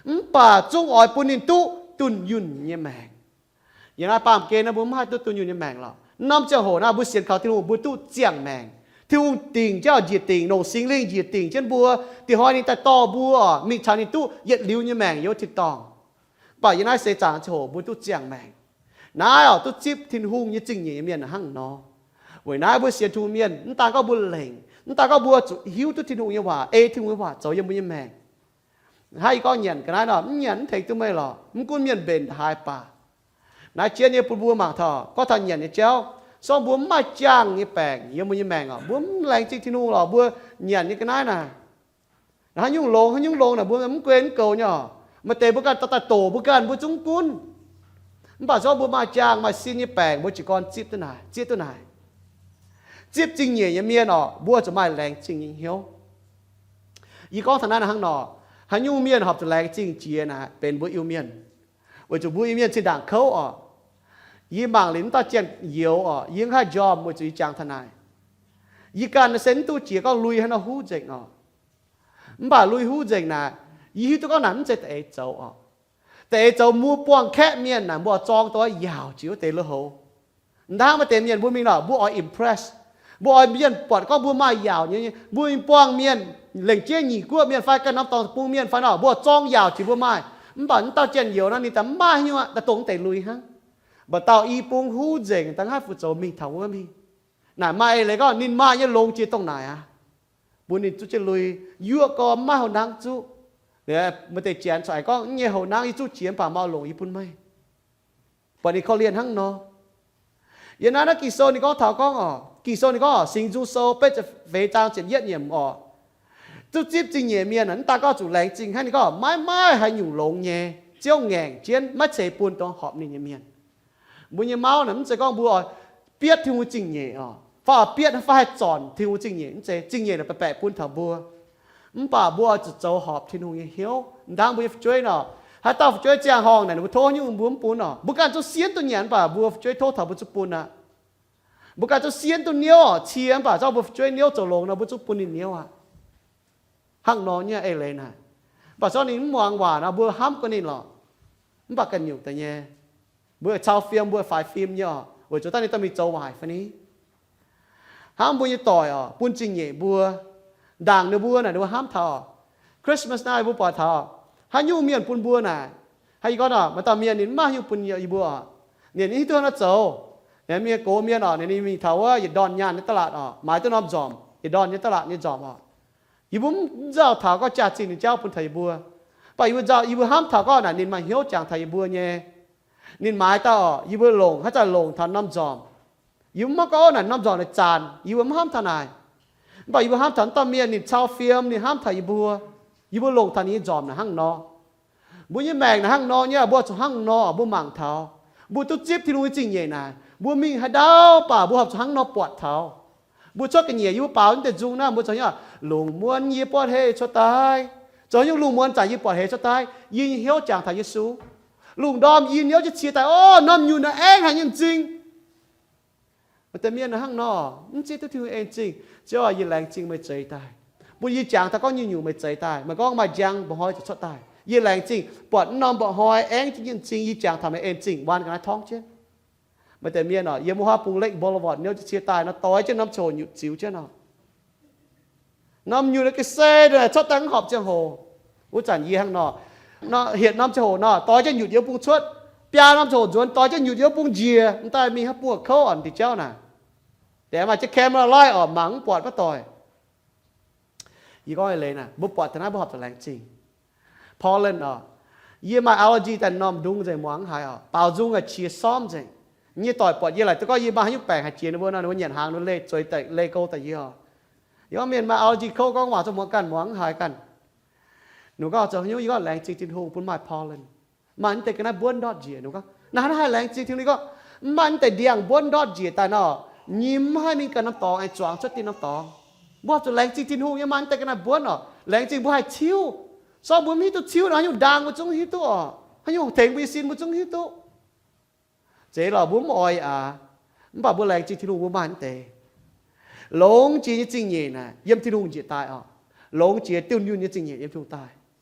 mv baac zungv oix bun ninh duqv dunh yunh nyei maengc. Yiem naaiv baamh gen naaiv mbuo mv haih duqv dunh yunh nyei maengc lorqc. Norm ziangh hoc naaiv mbuo sienx kaux Tin-Hungh mbuo duqv ziangh maengc. Tin-Hungh dingc jienv njiec dingc, longc Singx Lingh njiec dingc jienv mbuo, diex hnoi ninh daaih dorh mbuo oc, mingh caux ninh duqv yietc liuz nyei maengc yiem wuov tin-dorngh. Mv baac yiem naaiv seix zaangc ziangh hoc mbuo duqv ziangh maengc. Naaiv oc, duqv zipv Tin-Hungh nyei zingh nyeic nyei mienh hnangv nor. Weic naaiv mbuo sienx Tin-Hungh mienh, mv daan gorngv mbuo lengc, mv daan gorngv mbuo zuqc hiuv duqv Tin-Hungh nyei waac, ei Tin-Hungh nyei waac zoux yiem mbuo nyei maengc. Hnangv yie gorngv nyanc ga'naaiv nor, mv nyanc mv tengx duqv meih lorqc. Mv gunv mienh mbenc haaix baac. Naaiv jienv nyei bun mbuo mangc taux, gorngv taux nyanc nyei jauv, sorng mbuo mv maaih jaangh nyei baengc yiem mbuo nyei maengc oc, mbuo mv laengz zingh Tin-Hungh lorqc, mbuo nyanc nyei ga'naaiv naaic. Haaix nyungc longx, haaix nyungc longx naaic, mbuo mv gunv mv goux nyei oc. Maaih deix mbuo ganh dorh daaih doqc mbuo ganh, mbuo zungv mv gunv. Mv baac sorng mbuo maaih jaangh maaih sin nyei baengc, mbuo jiez gorn zipv duqv naaic, zieqv duqv naaic. Zipv zingh nyeic nyei mienh oc, mbuo zuqc maaih laengz zingh nyei hnyouv. Yie gorngv taux naaiv hnangv nor, haaix nyungc mienh horpc zuqc laengz zingh jiex naaic benx mbuo Iu-Mienh. Weic zuqc mbuo Iu-Mienh zinh ndaangc kouv oc. Yie mangc liuz mv dauh janx-youz oc, yie mv haih njormh weic zuqc yie jangx taux naaic. Yie ganh se mv duqv jiex gorngv lui hnangv nor huv nzengc oc. Mv baac lui huv nzengc naaic, yie hiuv duqv gorngv naaic mv zeiz da'eix zoux oc. Da'eix zoux mbuo buangh kaeqv mienh naaic, mbuo oix zorng dongh yaauc jiex wuov deix lui-houx. Hnangv maaih deix mienh mbuo mingh lorqc, mbuo oix impress, mbuo oix mienh buatc gorngv mbuo maaih yaauc nyei. Mbuo mingh buangh mienh, lengc jeiv nyic guoqv mienh fai ganh norm dorngx deic-bung mienh fai nor, mbuo zorng yaauc jiex mbuo maaih. Mv baac mv dauh janx-youz naaiv ninh daaih mv maaih haaix nyungc aqv, daaih dongh mv deix lui hnangv. Mv baac dauh i bung huv nzengc daaih mv haih fu-zoux mingh taux wuov mingh. Naaic maaih eix leiz gorngv ninh maaih nyei longx jiex dongh naaic aqv. Bun ninh zuqv jienv lui, yuoqv gorx mv maaih houc nangv zuqv. Maaih deix janx corc aengx gorngv, Yie nyei houc nangv yie zuqv jiex mv baac maaih longc yie bun meih. Buatc ninh korv-lienh hnangv nor. Yiem naaiv naaiv Ging-Sou ninh gorngv taux gorngv oc, Ging-Sou ninh gorngv oc, Singx Nzung Sou betv ziepc feix zaang ziepc yietv nyiemc oc, duqv zipv zingh nyeic mienh mv daan gorngv zuqc laengz zingh hnangv, ninh gorngv maiv maaih haaix nyungc longx nyei, Ziouv ngaengc jienv maiv ceix bun dongh horpc ninh nyei mienh. Mbuo nyei mauv naaic mv zeiz gorngv mbuo oix bietv Tin-Hungh zingh nyeic oc, fai oix bietv fai haih zornc Tin-Hungh zingh nyeic, mv zeiz. Zingh nyeic naaic baeqc baeqc bun taux mbuo. Mv baac mbuo oix zuqc zoux horpc Tin-Hungh nyei hnyouv. M'dangv mbuo nyei fu'jueiv nor, haaix dauh fu'jueiv ziangh horngh naaic, ninh mbuo tov haaix nyungc mbuo mv bun oc. Mbuo ganh zuqc sienx duqv nyanc, mv baac mbuo fu'jueiv tov taux mbuo zuqc bun aqv. Mbuo ganh zuqc sienx duqv niouv oc, cie, mv baac zorqv mbuo fu'jueiv niouv zoux longx nor, mbuo zuqc bun ninh niouv aqv. Hnangv nor nyei eix leiz naaic. Mv baac zorqv ninh mv muangx waac nor, mbuo hnamv gunv ninh lorqc. Mv baac ganh nyungc daaih nyei, mbuo cau fim, mbuo faix fim nyei oc, weic zuqc daaih ninh dorh mingh zoux waaic fai ni. Hnamv mbuo nyei doic oc, bun zingh nyeic mbuo. Ndaangc ninh mbuo naaic, ninh mbuo hnamv taux Christmas naaiv mbuo buatc taux haaix nyungc mienh bun mbuo naaic. Hnangv yie gorngv nor, maaih dauh mienh ninh mv maaih haaix nyungc bun yie mbuo oc. Ninh hiuv duqv haaix nor zoux. Ninh mienh gox mienh oc, ninh mingh taux wuov yietc ndorn nyaanh nyei da'laatc oc, maaiz duqv norm nzormc, yietc ndorn nyei da'laatc nyei nzormc oc. Yie mbuo mv nzauh taux gorngv jaax-zinh ninh jauv bun taux yie mbuo. Mv baac yie mbuo nzauh, yie mbuo hnamv taux gorngv naaic ninh maaih hnyouv jangx taux yie mbuo nyei. Ninh maaiz daaih oc, yie mbuo longc, haaix zanc longc taux norm nzormc. Yie mbuo mv gorngv naaic norm nzormc naaic zanc, yie mbuo mv hnamv taux naaic. Mv baac yie mbuo hnamv taux wuov dauh mienh ninh cau fiem, ninh hnamv taux yie mbuo. Yie mbuo longc taux ninh nyei nzormc naaic hnangv nor. Mbuo nyei maengc naaic hnangv nor nyei, mbuo zuqc hnangv nor, mbuo mangc taux. Mbuo duqv zipv Tin-Hungh nyei zingh nyeic naaic, mbuo mingh haaix ndau baac mbuo horpc zuqc hnangv nor buatc taux. Mbuo cuotv ga'nyiec yie mbuo baaux naaiv deix nzung naaiv, mbuo zoux nyei, lungh muonz yie buatc heix cuotv daaih. Zoux nyungc lungh muonz zanc yie buatc heix cuotv daaih, yie nyei hnyouv jangx taux Yesu. Lungh ndorm yie hnyouv jienv cie daaih, o, norm nyungc naaiv aengx haic nyei m'zing. Maaih deix mienh hnangv nor, mv zieqv duqv Tin-Hungh en zingh. Ziouv aac, yie laengz zingh meih zeix daaih, bun yie jangx taux gorngv nyungc-nyungc meih zeix daaih. Meih gorngv maaih njang mba'hnoi ziouc cuotv daaih. Yie laengz zingh buatc norm mba'hnoi aengx jienv nyei m'zing, yie jangx taux meih en zingh, waan ga'naaiv torngv jienv. Maaih deix mienh oc, yie mbuo huaav bung Lake Boulevard hnyouv jienv cie daaih nor, doix jienv norm ziangh hoc nyutc ziux jienv nor. Norm nyutc ga'sie cuotv daaih mv horpc ziangh hoc. Wuov zanc yie hnangv nor, hietc norm ziangh hoc nor, doix jienv nyutc yiem bung cuotv. Biaa norm ziangh hoc nzuonx doix jienv nyutc yiem bung njiec, m'daaih mingh haaix buoz kouv oc, ndin jauv naaic. Deix maaih jienv camera laiv oc, mangc mv buatc baav doic. Yie gorngv eix leiz naaic, mbuo buatc taux naaiv mbuo horpc zuqc laengz zingh. Pollen oc, yie maaih allergy daaih norm ndung nzengc, muangx mv haiz oc, baaux nzung aqv, qiex sormv nzengc. Nyei doic buatc yie laaic duqv gorngv yie maaih haaix nyungc baengc haaix jiex ninh mbuo nor, ninh mbuo nyanc hnaangx ninh mbuo leih zueiz daaih, leih gouv daaih yie oc. Yie gorngv mienh maaih allergy kouv gorngv waac zuqc muangx ganh muangx mv haiz ganh. Ninh gorngv zoux haaix nyungc, yie gorngv laengz zingh Tin-Hungh bun maaih pollen. Maaih mv deix ga'naaiv mbuonv ndortv njiec. Ninh gorngv naaiv hnangv haaix laengz zingh Tin-Hungh, ninh gorngv mv maaih mv deix ndiangx mbuonv ndortv njiec daaih nor, nyim mv haih mingh ganh norm dorngx aengx zuangx cuotv dinh norm dorngx. Mbuo horpc zuqc laengz zingh Tin-Hungh nyei, maaih mv deix ga'naaiv mbuonv oc. Laengz zingh mbuo haih ciuv. Sorng mbuo mv hiuv duqv ciuv nor, haaix nyungc ndaang mbuo zungv hiuv duqv oc, haaix nyungc tengx mbuo nyei sin mbuo zungv hiuv duqv. Zeiz lorqc, mbuo mv oix aqv. Mv baac mbuo laengz zingh Tin-Hungh mbuo maaih mv deix longx jiex nyei zingh nyeic naaic yiem Tin-Hungh njiec daaih oc. Longx jiex diuh yunh nyei zingh nyeic yiem Tin-Hungh daaih.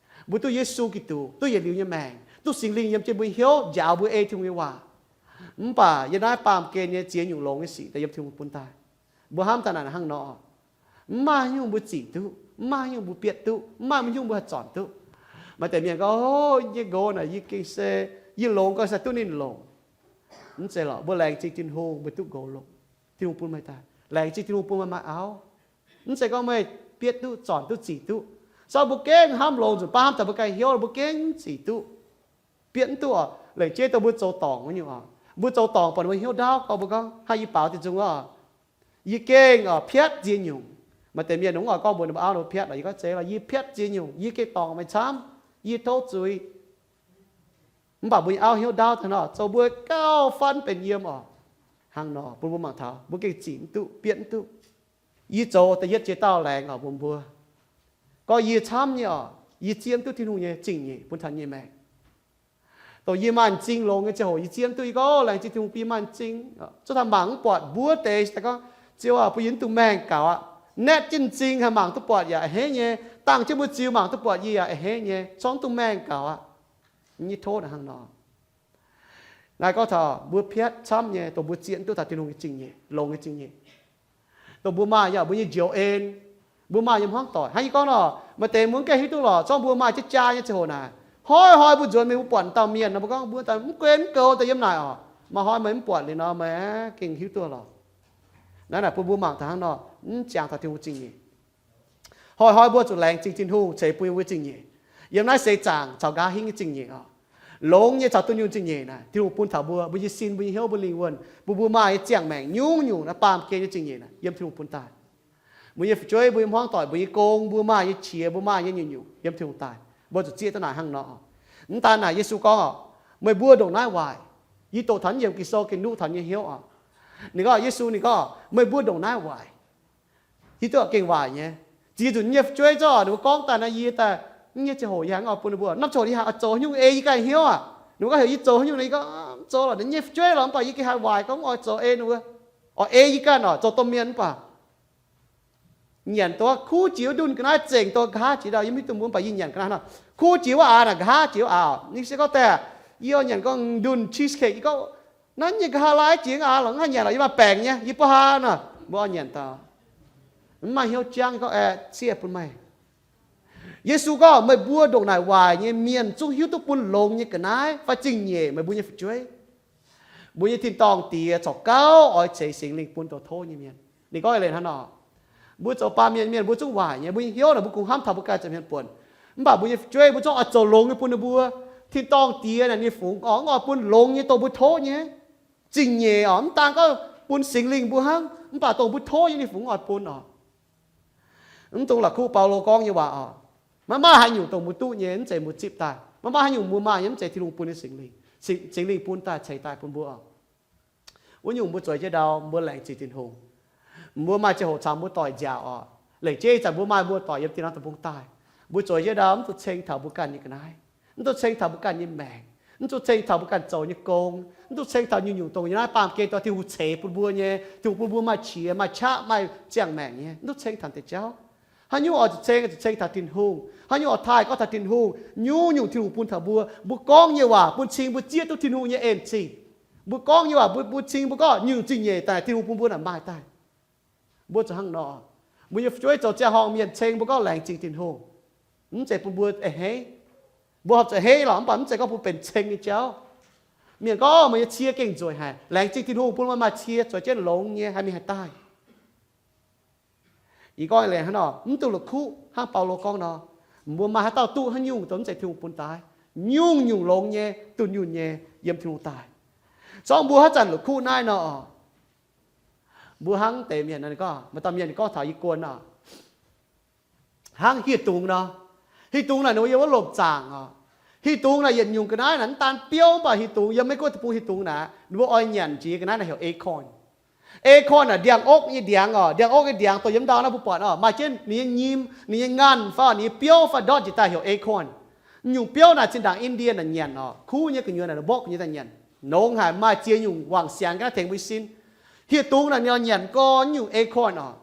Mbuo duqv Yesu Giduc, duqv yietc liuz nyei maengc, duqv Singx Lingh yiem jienv mbuo nyei hnyouv njaaux mbuo ei Tin-Hungh nyei waac. Mv baac yiem naaiv baamh gen nyei ziex nyungc longx nyei sic daaih yiem Tin-Hungh bun daaih. Mbuo hnamv daaih naaic hnangv nor, mv maaih haaix nyungc mbuo zic duqv, mv maaih haaix nyungc mbuo bietv duqv, mv maaih haaix nyungc mbuo haih zornc duqv. Maaih deix mienh gorngv, o, yie nyei nqox naaic yie gengh se, yie longx gorngv se duqv ninh longc. Mv zeiz lorqc, mbuo laengz zingh Tin-Hungh mbuo duqv nqox longc. Tin-Hungh bun meih daaih, laengz zingh Tin-Hungh bun meih maaih auv. Mv zeiz gorngv meih bietv duqv, zornc duqv, zic duqv. Sorng mbuo gengh hnamv longx nzunc baav hnamv daaih mbuo ganh hnyouv mbuo gengh mv zic duqv, bietv mv duqv oc. Lengc jeiv dongh mbuo zoux dorngc wuov nyungc oc, mbuo zoux dorngc buatc mbuo hnyouv ndaauv gorngv, mbuo gorngv, haaix, yie baaux diuh nzung oc, yie gengh oc piatv ziex nyungc. Maaih deix mienh ninh mv oix gorngv mbuox ninh mbuo auv ninh mbuo piatv lorqc, yie gorngv zeiz lorqc, yie piatv ziex nyungc, yie gengh dorngc meih camv, yie tov zuiz. Mv baac mbuo nyei auv hnyouv ndaauv daaih nor, zoux mbuo gauh fatv mv benx yiem oc. Hnangv nor bun mbuo mangc taux mbuo gengh zic mv duqv, bietv mv duqv. Yie zoux da'yietv jiex daauh laengz oc, mbuox mbuo gorngv yie camv nyei oc, yie zieqv mv duqv Tin-Hungh nyei zingh nyeic bun taux yie nyei maengc. Dongh yie maaih m'zing longx nyei ziangh hoc yie zieqv mv duqv, yie gorngv laengz zingh Tin-Hungh bun yie maaih m'zing. Zuov taux mangc mv buatc mbuo deix daaih gorngv, Ziouv aah, bun yie mv duqv maengh gaux aqv. Naetv jienv m'zing haih mangc duqv buatc yaac a'hneiv nyei, dangh jienv mbuo ziux mangc duqv buatc yie yaac a'hneiv nyei, corc mv duqv maengh gaux aqv. Nyei tov naaic hnangv nor. Naaiv gorngv taux mbuo piatv camv nyei, dongh mbuo zieqv mv duqv taux Tin-Hungh nyei zingh nyeic, longx nyei zingh nyeic. Dongh mbuo maaih yaac mbuo nyei njoux en, mbuo maaih yiem hmuangv doic. Hnangv yie gorngv nor, maaih deix mbuo mv gaengh hiuv duqv lorqc, zorngv mbuo maaih jiex jaa nyei ziangh hoc naaic, hnoi-hnoi mbuo nzuonx mingh mbuo buatc dauh mienh nor, mbuo gorngv mbuo mv gunv mv goux daaih yiem naaic oc. Maaih hnoi meih mv buatc liuz nor, meih gengh hiuv duqv lorqc. Naaiv naaic bun mbuo mangc taux hnangv nor, mv jangx taux Tin-Hungh zingh nyeic. Hnoi-hnoi mbuo zuqc laengz zingh Tin-Hungh ceix bun yie mbuo zingh nyeic. Yiem naaiv seix zaangc caux nqa'haav hingv nyei zingh nyeic oc. Longx nyei caux dunh yunh zingh nyeic naaic, Tin-Hungh bun taux mbuo, mbuo nyei sin, mbuo nyei hnyouv, mbuo lingh wuonh, bun mbuo maaih nyei ziangh maengc nyungc-nyungc naaiv baamh gen nyei zingh nyeic naaic yiem Tin-Hungh bun daaih. Mbuo nyei fu'jueiv, mbuo nyei hmuangv doic, mbuo nyei gong, mbuo maaih nyei qiex, mbuo maaih nyei nyungc-nyungc yiem Tin-Hungh daaih. Mbuo zuqc zieqv duqv naaic hnangv nor. Mv daan naaic Yesu gorngv oc, meih mbuo ndongc naaiv waaic. Yie doqc taux naaiv yiemc Ging-Sou gengh nuqv taux nyei hnyouv oc. Ninh gorngv, Yesu ninh gorngv, meih mbuo ndongc naaiv waaic. Hiuv duqv gengh waaic nyei. Ziex nzunc nyei fu'jueiv zorqv ninh mbuo gorngv daaih nor, yie daaih, mv nyei ziangh hoc yie haiz mv oix bun ninh mbuo. Hnamv coc yie haiz oix zoux haaix nyungc ei yie ganh hnyouv aqv. Ninh mbuo gorngv heuc yie zoux haaix nyungc nor, yie gorngv mv zoux lorqc, ninh nyei fu'jueiv lorqc, mv baac yie ganh haiz waaic gorngv mv oix zoux ei ninh mbuo. Oix ei yie ganh oc, zoux domh mienh mv baac nyanc dongh kuv jiex wuov ndunh ga'naaiv zengc dongh nqa'haav jiex ndau, yie mv hiuv duqv mbuo, mv baac yie nyanc ga'naaiv nor, kuv jiex wuov aav naaic, nqa'haav jiex wuov aav. Ninh se gorngv daaih, yie oix nyanc gorngv ndunh cheesecake, yie gorngv, naaiv nyei nqa'haav laai jiex aav lorqc, mv haih nyanc lorqc, yie maaih baengc nyei, yie ba'haav nor, mbuo oix nyanc daaih. Mv maaih hnyouv jangv, gorngv aeqv, siev bun meih. Yesu gorngv, meih mbuo ndongc naaic waaic nyei mienh zungv hiuv duqv bun longx nyei ga'naaiv fai zingh nyeic meih mbuo nyei fu'jueiv. Mbuo nyei tin-dorngh Diex corc gauh oix ceix Singx Lingh bun dongh tov nyei mienh. Ninh gorngv eix leiz hnangv nor, mbuo zoux baamh mienh, mienh mbuo zungv waaic nyei, mbuo nyei hnyouv naaic mbuo kungx hnamv taux mbuo ganh zoux mienh buonc. Mv baac mbuo nyei fu'jueiv mbuo zungv oix zoux longx nyei bun ninh mbuo. Tin-dorngh Diex naaic ninh fungx oix, oix bun longx nyei dongh mbuo tov nyei. Zingh nyeic oc, mv daan gorngv bun Singx Lingh mbuo hnangv, mv baac dongh mbuo tov nyei ninh fungx oix bun oc. Mv dungx la'kuqv Baulo gorngv nyei waac oc. Maiv maaih haaix nyungc dongh mbuo duqv nyei mv zeiz mbuo zipv daaih. Maiv maaih haaix nyungc mbuo maaih nyei mv zeiz Tin-Hungh bun nyei, Singx Lingh, Singx Lingh bun daaih, ceix daaih bun mbuo oc. Wuov nyungc mbuo zueiz jienv ndau mbuo laengz zingh Tin-Hungh. Mbuo maaih ziangh hoc caux mbuo doic nziaauc oc. Lengc jeiv ih zanc mbuo maaih mbuo doic yiem dieh norm deic-bung daaih. Mbuo zueiz jienv ndau mv dungx ceng taux mbuo ganh nyei ga'naaiv, mv dungx ceng taux mbuo ganh nyei maengc, mv dungx ceng taux mbuo ganh zoux nyei gong, mv dungx ceng taux nyungc-nyungc dongh yiem naaiv baamh gen dongh Tin-Hungh ceix bun mbuo nyei, Tin-Hungh bun mbuo maaih qiex maaih qaqv maaih ziangh maengc nyei, mv dungx ceng taux deix jauv. Haaix nyungc oix zuqc ceng, zuqc ceng taux Tin-Hungh. Haaix nyungc oix taaih, gorngv taux Tin-Hungh. Nyungc-nyungc Tin-Hungh bun taux mbuo. Mbuo gorngv nyei waac bun cing mbuo zieqv duqv Tin-Hungh nyei en-zingh. Mbuo gorngv nyei waac bun, bun cing mbuo gorngv nyungc zingh nyeic daaih Tin-Hungh bun mbuo naaic maaih daaih. Mbuo zuqc hnangv nor. Mbuo nyei fu'jueiv zoux ziangh horngh mienh ceng mbuo gorngv laengz zingh Tin-Hungh, mv zeiz bun mbuo a'hneiv. Mbuo horpc zuqc a'hneiv lorqc, mv baac mv zeiz gorngv bun benx ceng nyei jauv. Mienh gorngv meih nyei cie gengh nzueic haic, laengz zingh Tin-Hungh bun meih maaih cie zueiz jienv longx nyei, haih mingh haih daaih. Yie gorngv eix leiz hnangv nor, mv dungx la'kuqv hnangv Baulo gorngv nor, mbuo maaih haaix dauh duqv haaix nyungc dongh mv zeiz Tin-Hungh bun daaih. Nyungc-nyungc longx nyei, dunh yunh nyei, yiem Tin-Hungh daaih. Zorngv mbuo haaix zanc la'kuqv naaiv nor, mbuo hnangv deix mienh gorngv, maaih dauh mienh gorngv taux yie guon nor, hnangv hieh dungz nor. Hieh dungz naaic ninh mbuo yiem wuov lomc zaangc oc. Hieh dungz naaic yietc nyungc ga'naaiv naaic mv daan biouv, mv baac hieh dungz yiem Meiv Guoqv deic-bung hieh dungz naaic ninh mbuo oix nyanc jiex ga'naaiv naaic heuc acorn. Acorn naaic ndiangx-okv nyei ndiangx oc. Ndiangx-okv nyei ndiangx dongh yiem ndau naaiv mbuo buatc oc, maaih jienv ninh nyei nyim, ninh nyei nganh fai ninh nyei biouv fai ndortv njiec daaih heuc acorn. Nyungc biouv naaic zinh ndaangc India naaic nyanc oc. Kuv nyei gu'nyuoz naaic mborqv gu'nyuoz daaih nyanc. Nongx haic, maaih ziex nyungc wangc siangx ga'naaiv tengx mbuo sin. Hieh dungz naaic ninh oix nyanc gorn nyungc acorn oc.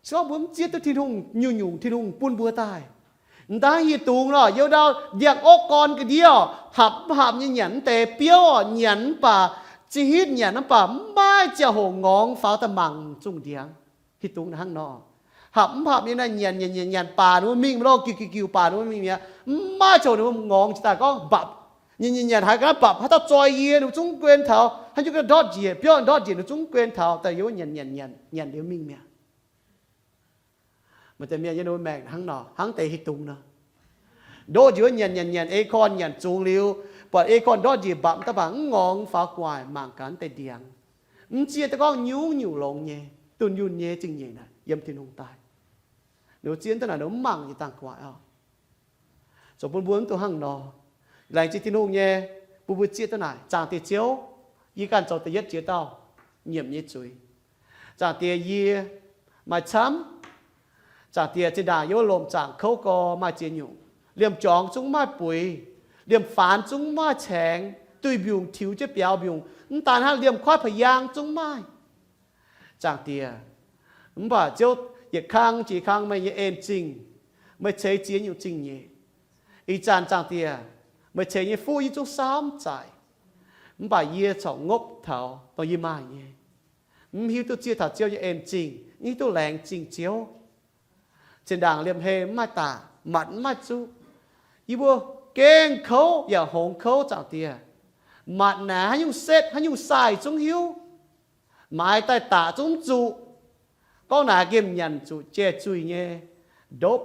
Se gorngv mbuo mv zieqv duqv Tin-Hungh nyungc-nyungc Tin-Hungh bun mbuo daaih, mv daan hieh dungz nor, yiem ndau ndiangx-okv gorn ga'ndiev oc, hapc mv hapc nyei nyanc mv deix, biouv oc nyanc mv baac, zinh hitv nyanc mv baac mv maaih ziangh hoc ngorngx faaux daaih mangc zungh ndiangx. Hieh dungz hnangv nor, hapc mv hapc nyei naaiv nyanc nyanc nyanc nyanc baac ninh mbuo mingh mv lorh, giux giux giux baac ninh mbuo mingh mi'aqv. Mv maaih ziangh hoc ninh mbuo ngorngx jiex daaih gorngv mbapc, nyanc nyanc nyanc haiz ga'naaiv mbapc, haaix dauh zoi yie, ninh mbuo zungv guon taux. Haaix nyungc ga'naaiv ndortv njiec, biouv ndortv njiec, ninh mbuo zungv guon taux daaih yiem wuov nyanc nyanc nyanc nyanc liuz mingh mi'aqv. Maaih deix mienh yiem ninh mbuo maengc hnangv nor, hnangv deix hieh dungz nor. Ndoqv njiec wuov nyanc nyanc nyanc acorn, nyanc zungx liuz, buatc acorn ndortv njiec mbapc daaih baac mv ngorngx faaux gu'nguaaic mangc gaax deix ndiangx. Mv zieqv duqv gorngv nyungc-nyungc longx nyei, dunh yunh nyei zingh nyeic naaic yiem Tin-Hungh daaih. Ninh mbuo zieqv duqv naaic ninh mbuo mv mangc nyei dangh gu'nguaaic oc. Zoux bun mbuo mv dungx hnangv nor. Laengz zingh Tin-Hungh nyei, bun mbuo zieqv duqv naaic. Zaangc Diex Ziouv, yie ganh zoux da'yietv jiex dauh nyiemc nyei zuiz. Zaangc Diex, yie maaih camv. Zaangc Diex, zinh ndaangc yiem wuov lomc zaangc kouv gorx maaih ziex nyungc. Liemh jorngx zungv maaih buix, liemh faanx zungv maaih caengx, duih mbiungc tiux jienv biaux mbiungc, mv daan hnangv, liemh koiv pa'yaang zungv maaih. Zaangc Diex, mv baac Ziouv, yietc kang jiex kang meih nyei en-zingh, meih ceix ziex nyungc zingh nyeic. Ih zanc Zaangc Diex, meih ceix nyei fuqv yie zungv samv zaaic, mv baac yie corc ngopv taux dongh yie maaih nyei. Mv hiuv duqv zieqv taux Ziouv nyei en-zingh, mv hiuv duqv laengz zingh Ziouv. Zinh ndaangc liemh hei mv maaih daaih, matc mv maaih zuqv. Yie mbuo gengh kouv yaac hngongx kouv, Zaangc Diex. Matc naaic haaix nyungc setv, haaix nyungc sai zungv hiuv. Maaiz daaih daqc zungv mv zuqc. Gorngv naaic nqemh nyanc zuqc jai zuih nyei ndopv.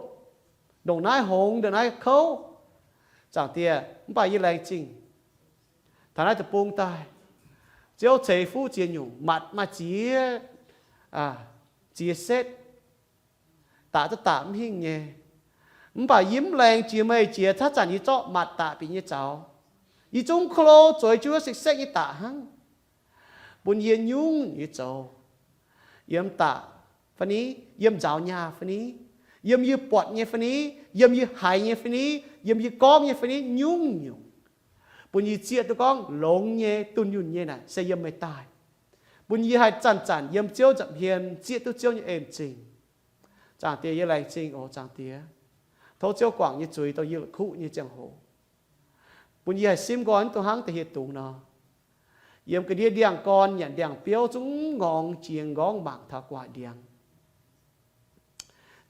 Ndongc naaiv hngongx, ndongc naaiv kouv, Zaangc Diex, mv baac yie laengz zingh. Taux naaiv deic-bung daaih, Ziouv ceix fuqv ziex nyungc, matc maaih ziex, ziex setv. Daqc duqv daqc mv hingh nyei. Mv baac yie mv laengz jiex meih jiex, haaix zanc yie zorqv matc daqc bieqc nyei zaux, yie zungv klo zueiz jienv wuov sekv-sekv nyei daqc hnangv, bun yie nyungc-nyungc nyei zoux. Yiem daqc fai ni, yiem nzaaux nyaah fai ni, yiem yie buatc nyei fai ni, yiem yie haiz nyei fai ni, yiem yie gorngv nyei fai ni, nyungc-nyungc bun yie zieqv duqv gorngv longx nyei, dunh yunh nyei naaic se yiem meih daaih. Bun yie haih zanc-zanc yiem Ziouv nza'hmien zieqv duqv Ziouv nyei en-zingh. Zaangc Diex, yie laengz zingh oc, Zaangc Diex. Tov Ziouv guangc yie nyei zuiz dongh yie la'kuqv nyei ziangh hoc. Bun yie haih simv nqoi mv dungx hnangv da'hieh dungz nor, yiem ga'ndiev ndiangx-gorn nyanc ndiangx-biouv zungv m'nqorngv jiex m'nqorngv mangc taux gu'nguaaic ndiangx.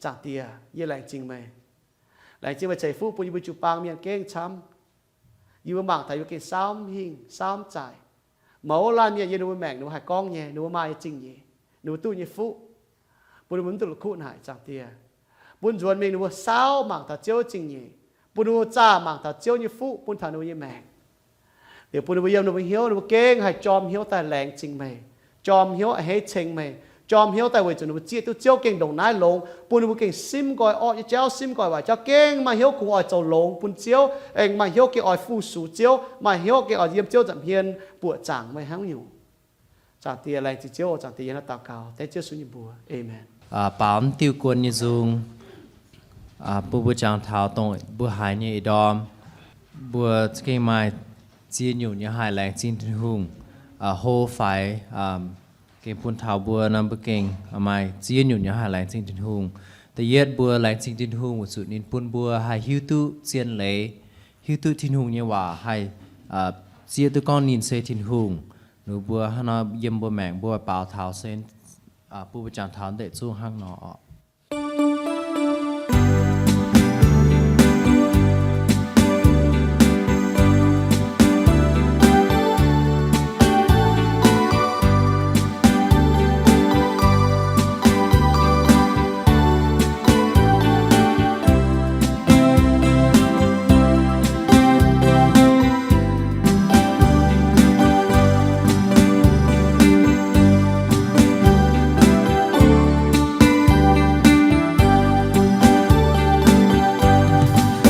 Zaangc Diex, yie laengz zingh meih. Laengz zingh meih ceix fuqv bun yie mbuo jiu-baang mienh gengh camv. Yie mbuo mangc taux yie mbuo gengh saamv hingh saamv zaic. Mouz laanh mienh yiem ninh mbuo maengc ninh mbuo haih gorngv nyei, ninh mbuo maaih nyei zingh nyeic, ninh mbuo duqv nyei fuqv, bun ninh mbuo mv dungx la'kuqv naaic, Zaangc Diex. Bun nzuonx mingh ninh mbuo saauv mangc taux Ziouv zingh nyeic, bun ninh mbuo zaah mangc taux Ziouv nyei fuqv bun taux ninh mbuo nyei maengc. Liuz bun ninh mbuo yiem ninh mbuo hnyouv ninh mbuo gengh haih jorm hnyouv daaih laengz zingh meih, jorm hnyouv a'hneiv ceng meih, jorm hnyouv daaih weic zuqc ninh mbuo zieqv duqv Ziouv gengh ndongc naaiv longx, bun ninh mbuo gengh simv nqoi orqv nyei jauv, simv nqoi waaic jauv, gengh maaih hnyouv kungx oix zoux longx bun Ziouv, aengx maaih hnyouv gengh oix fu-sux Ziouv, maaih hnyouv gengh oix yiem Ziouv nza'hmien buoqc zaangc meih hnangv nyungc. Zaangc Diex, laengz zingh Ziouv oc. Zaangc Diex, yie hnangv naaiv daux gaux dengv Ziouv Yesu nyei mbuox. Aamen. Aa, baaux mv diuh guon nyei nzung, aa, bun mbuo jangx taux dongh mbuo haiz nyei ih ndorm, mbuo gengh maaih ziex nyungc nyei haih laengz zingh Tin-Hungh, aa, hlo faix, aa, gengh bun taux mbuo nor, mbuo gengh maaih ziex nyungc nyei haih laengz zingh Tin-Hungh. Da'yietv, mbuo laengz zingh Tin-Hungh weic zuqc ninh bun mbuo haih hiuv duqv zien leiz, hiuv duqv Tin-Hungh nyei waac, haih, aa, zieqv duqv gorngv ninh se Tin-Hungh. Ninh mbuo hnangv nor yiem mbuo maengc mbuo baaux taux se, aa, bun mbuo jangx taux deix zungv hnangv nor oc.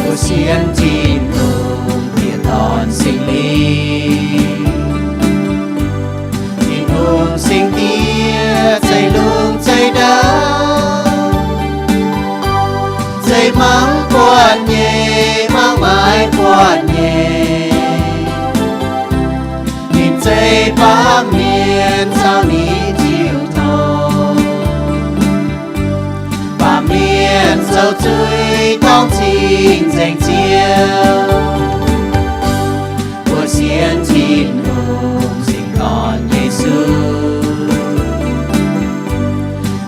Mbuo sienx Tin-Hungh diex dorn Singx Lingh. Tin-Hungh Singx Diex zeiv lungh zeiv ndau, zeiv mangc buatc nyei, mangc maaiz buatc nyei. Ninh zeiv baamh mienh caux ninh jiu tong. Baamh mienh zoux zuiz dorngc cing-nzengc Ziouv. Mbuo sienx Tin-Hungh Singx Dorn Yesu,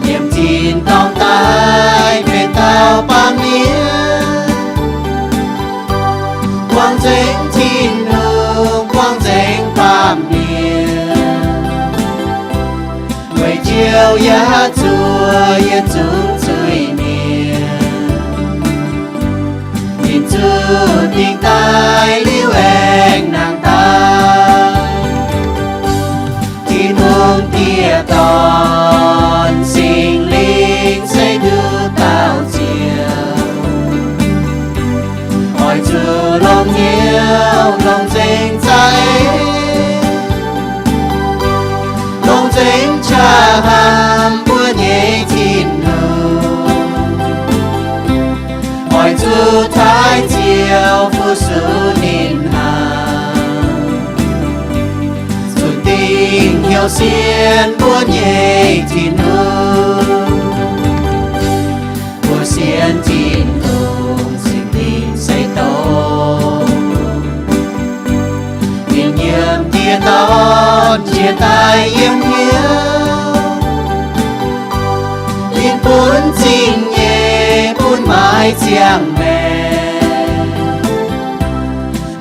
yiem tin-dorngh daaih benx dauh baamh mienh, buangh nzengc Tin-Hungh, buangh nzengc baamh mienh, weic Ziouv yaac zuov yietc zungv zuiz-mienh. Ninh zuqc dingc daaih liuz aengx nangh daaih. Tin-Hungh diex dorn Singx Lingh se nduqc dauh Ziouv, oix zuqc longc hnyouv longc nzengc za'eix, longc nzengc qaqv hnamv mbuo nyei Tin-Hungh. Oix zuqc taaih Ziouv fu-sux ninh hnangv, zuqc dingc hnyouv sienx mbuo nyei Tin-Hungh. Mbuo sienx Tin-Hungh Singx Lingh se dongh ninh yiem diex dorn jiex daaih yiem hnyouv. Ninh bun zingh nyeic, bun maaiz ziangh maengc,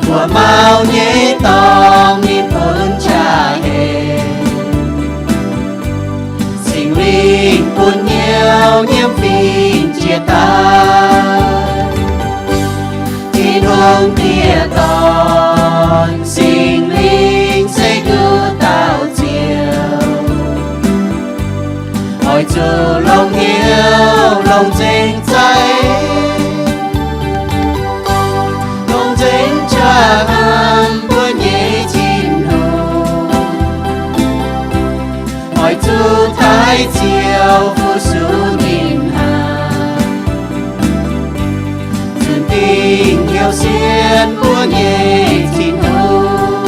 mbuoqc mauh nyei dorngx ninh bun qaqv hec. Singx Lingh bun hnyouv nyiemv fingx jiex daaih. Tin-Hungh diex dorn Singx Lingh se nduqc dauh Ziouv, oix zuqc longc hnyouv longc nzengc za'eix, longc nzengc qaqv hnamv mbuo nyei Tin-Hungh. Oix zuqc taaih Ziouv fu-sux ninh hnangv, Sienx mbuo nyei Tin-Hungh,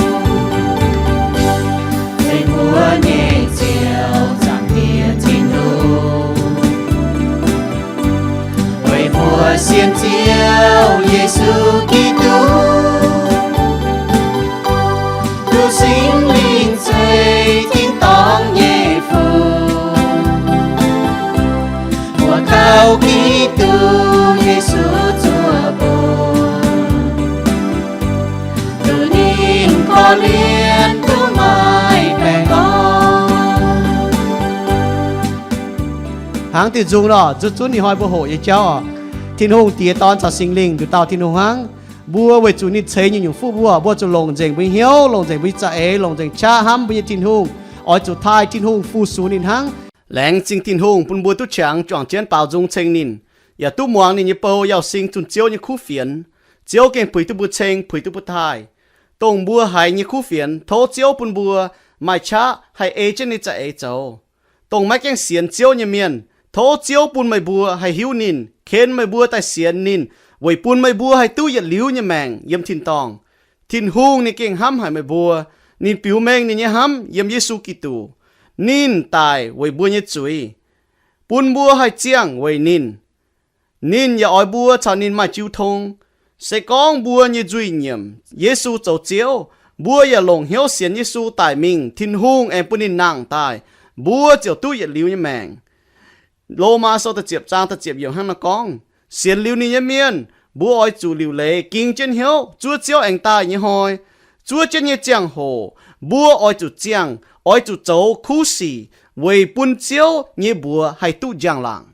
ei mbuo nyei Ziouv, Zaangc Diex Tin-Hungh, weic mbuo sienx Ziouv Yesu Giduc, duqv Singx Lingh ceix tin-dorngh nyei fungc, mbuo kaux Giduc Yesu zuov mbuo, duqv ninh korv-lienh duqv maaih baengh orn. Hnangv diuh nzung nor, zuqc zunv ninh hnoi mbuo hoqc nyei jauv oc. Tin-Hungh Diex, Dorn caux Singx Lingh nduqc dauh Tin-Hungh hnangv. Mbuo weic zuqc ninh ceix nyungc-nyungc fuqv mbuo, mbuo zuqc longc nzengc mbuo nyei hnyouv, longc nzengc mbuo nyei za'eix, longc nzengc qaqv hnamv mbuo nyei Tin-Hungh, oix zuqc taaih Tin-Hungh fu-sux ninh hnangv. Laengz zingh Tin-Hungh bun mbuo duqv qangx juangc jienv baaux nzung ceng ninh, yaac duqv muangx ninh nyei bou, yauh sing zunh Ziouv nyei kuv fienx. Ziouv gengh puix duqv mbuo ceng, puix duqv mbuo taaih. Dongh mbuo haiz nyei kuv fienx, tov Ziouv bun mbuo maaih qaqv haih ei jienv ninh za'eix zoux. Dongh maiv gaengh sienx Ziouv nyei mienh, tov Ziouv bun meih mbuo haih hiuv ninh, ken meih mbuo daaih sienx ninh, weic bun meih mbuo haih duqv yietc liuz nyei maengc yiem tin-dorngh. Tin-Hungh ninh gengh hnamv haic meih mbuo. Ninh biux mengh ninh nyei hnamv yiem Yesu Giduc. Ninh daic weic mbuo nyei zuiz, bun mbuo haih ziangh weic ninh. Ninh yaac oix mbuo caux ninh maaih jiu tong. Se gorngv mbuo nyei nzuih nyiemc Yesu zoux Ziouv, mbuo yaac longc hnyouv sienx Yesu daic mingh, Tin-Hungh aengx bun ninh nangh daaih, mbuo ziouc duqv yietc liuz nyei maengc. Lomaa Sou da'ziepc zaang da'ziepc yiemc hnangv naaiv gorngv, sienx liuz ninh nyei mienh, mbuo oix zuqc liuc leiz ging jienv hnyouv zuov Ziouv aengx daaih nyei hnoi. Zuov jienv nyei ziangh hoc, mbuo oix zuqc ziangh, oix zuqc zoux kuv sic weic bun Ziouv nyei mbuox haih duqv njang-laangc.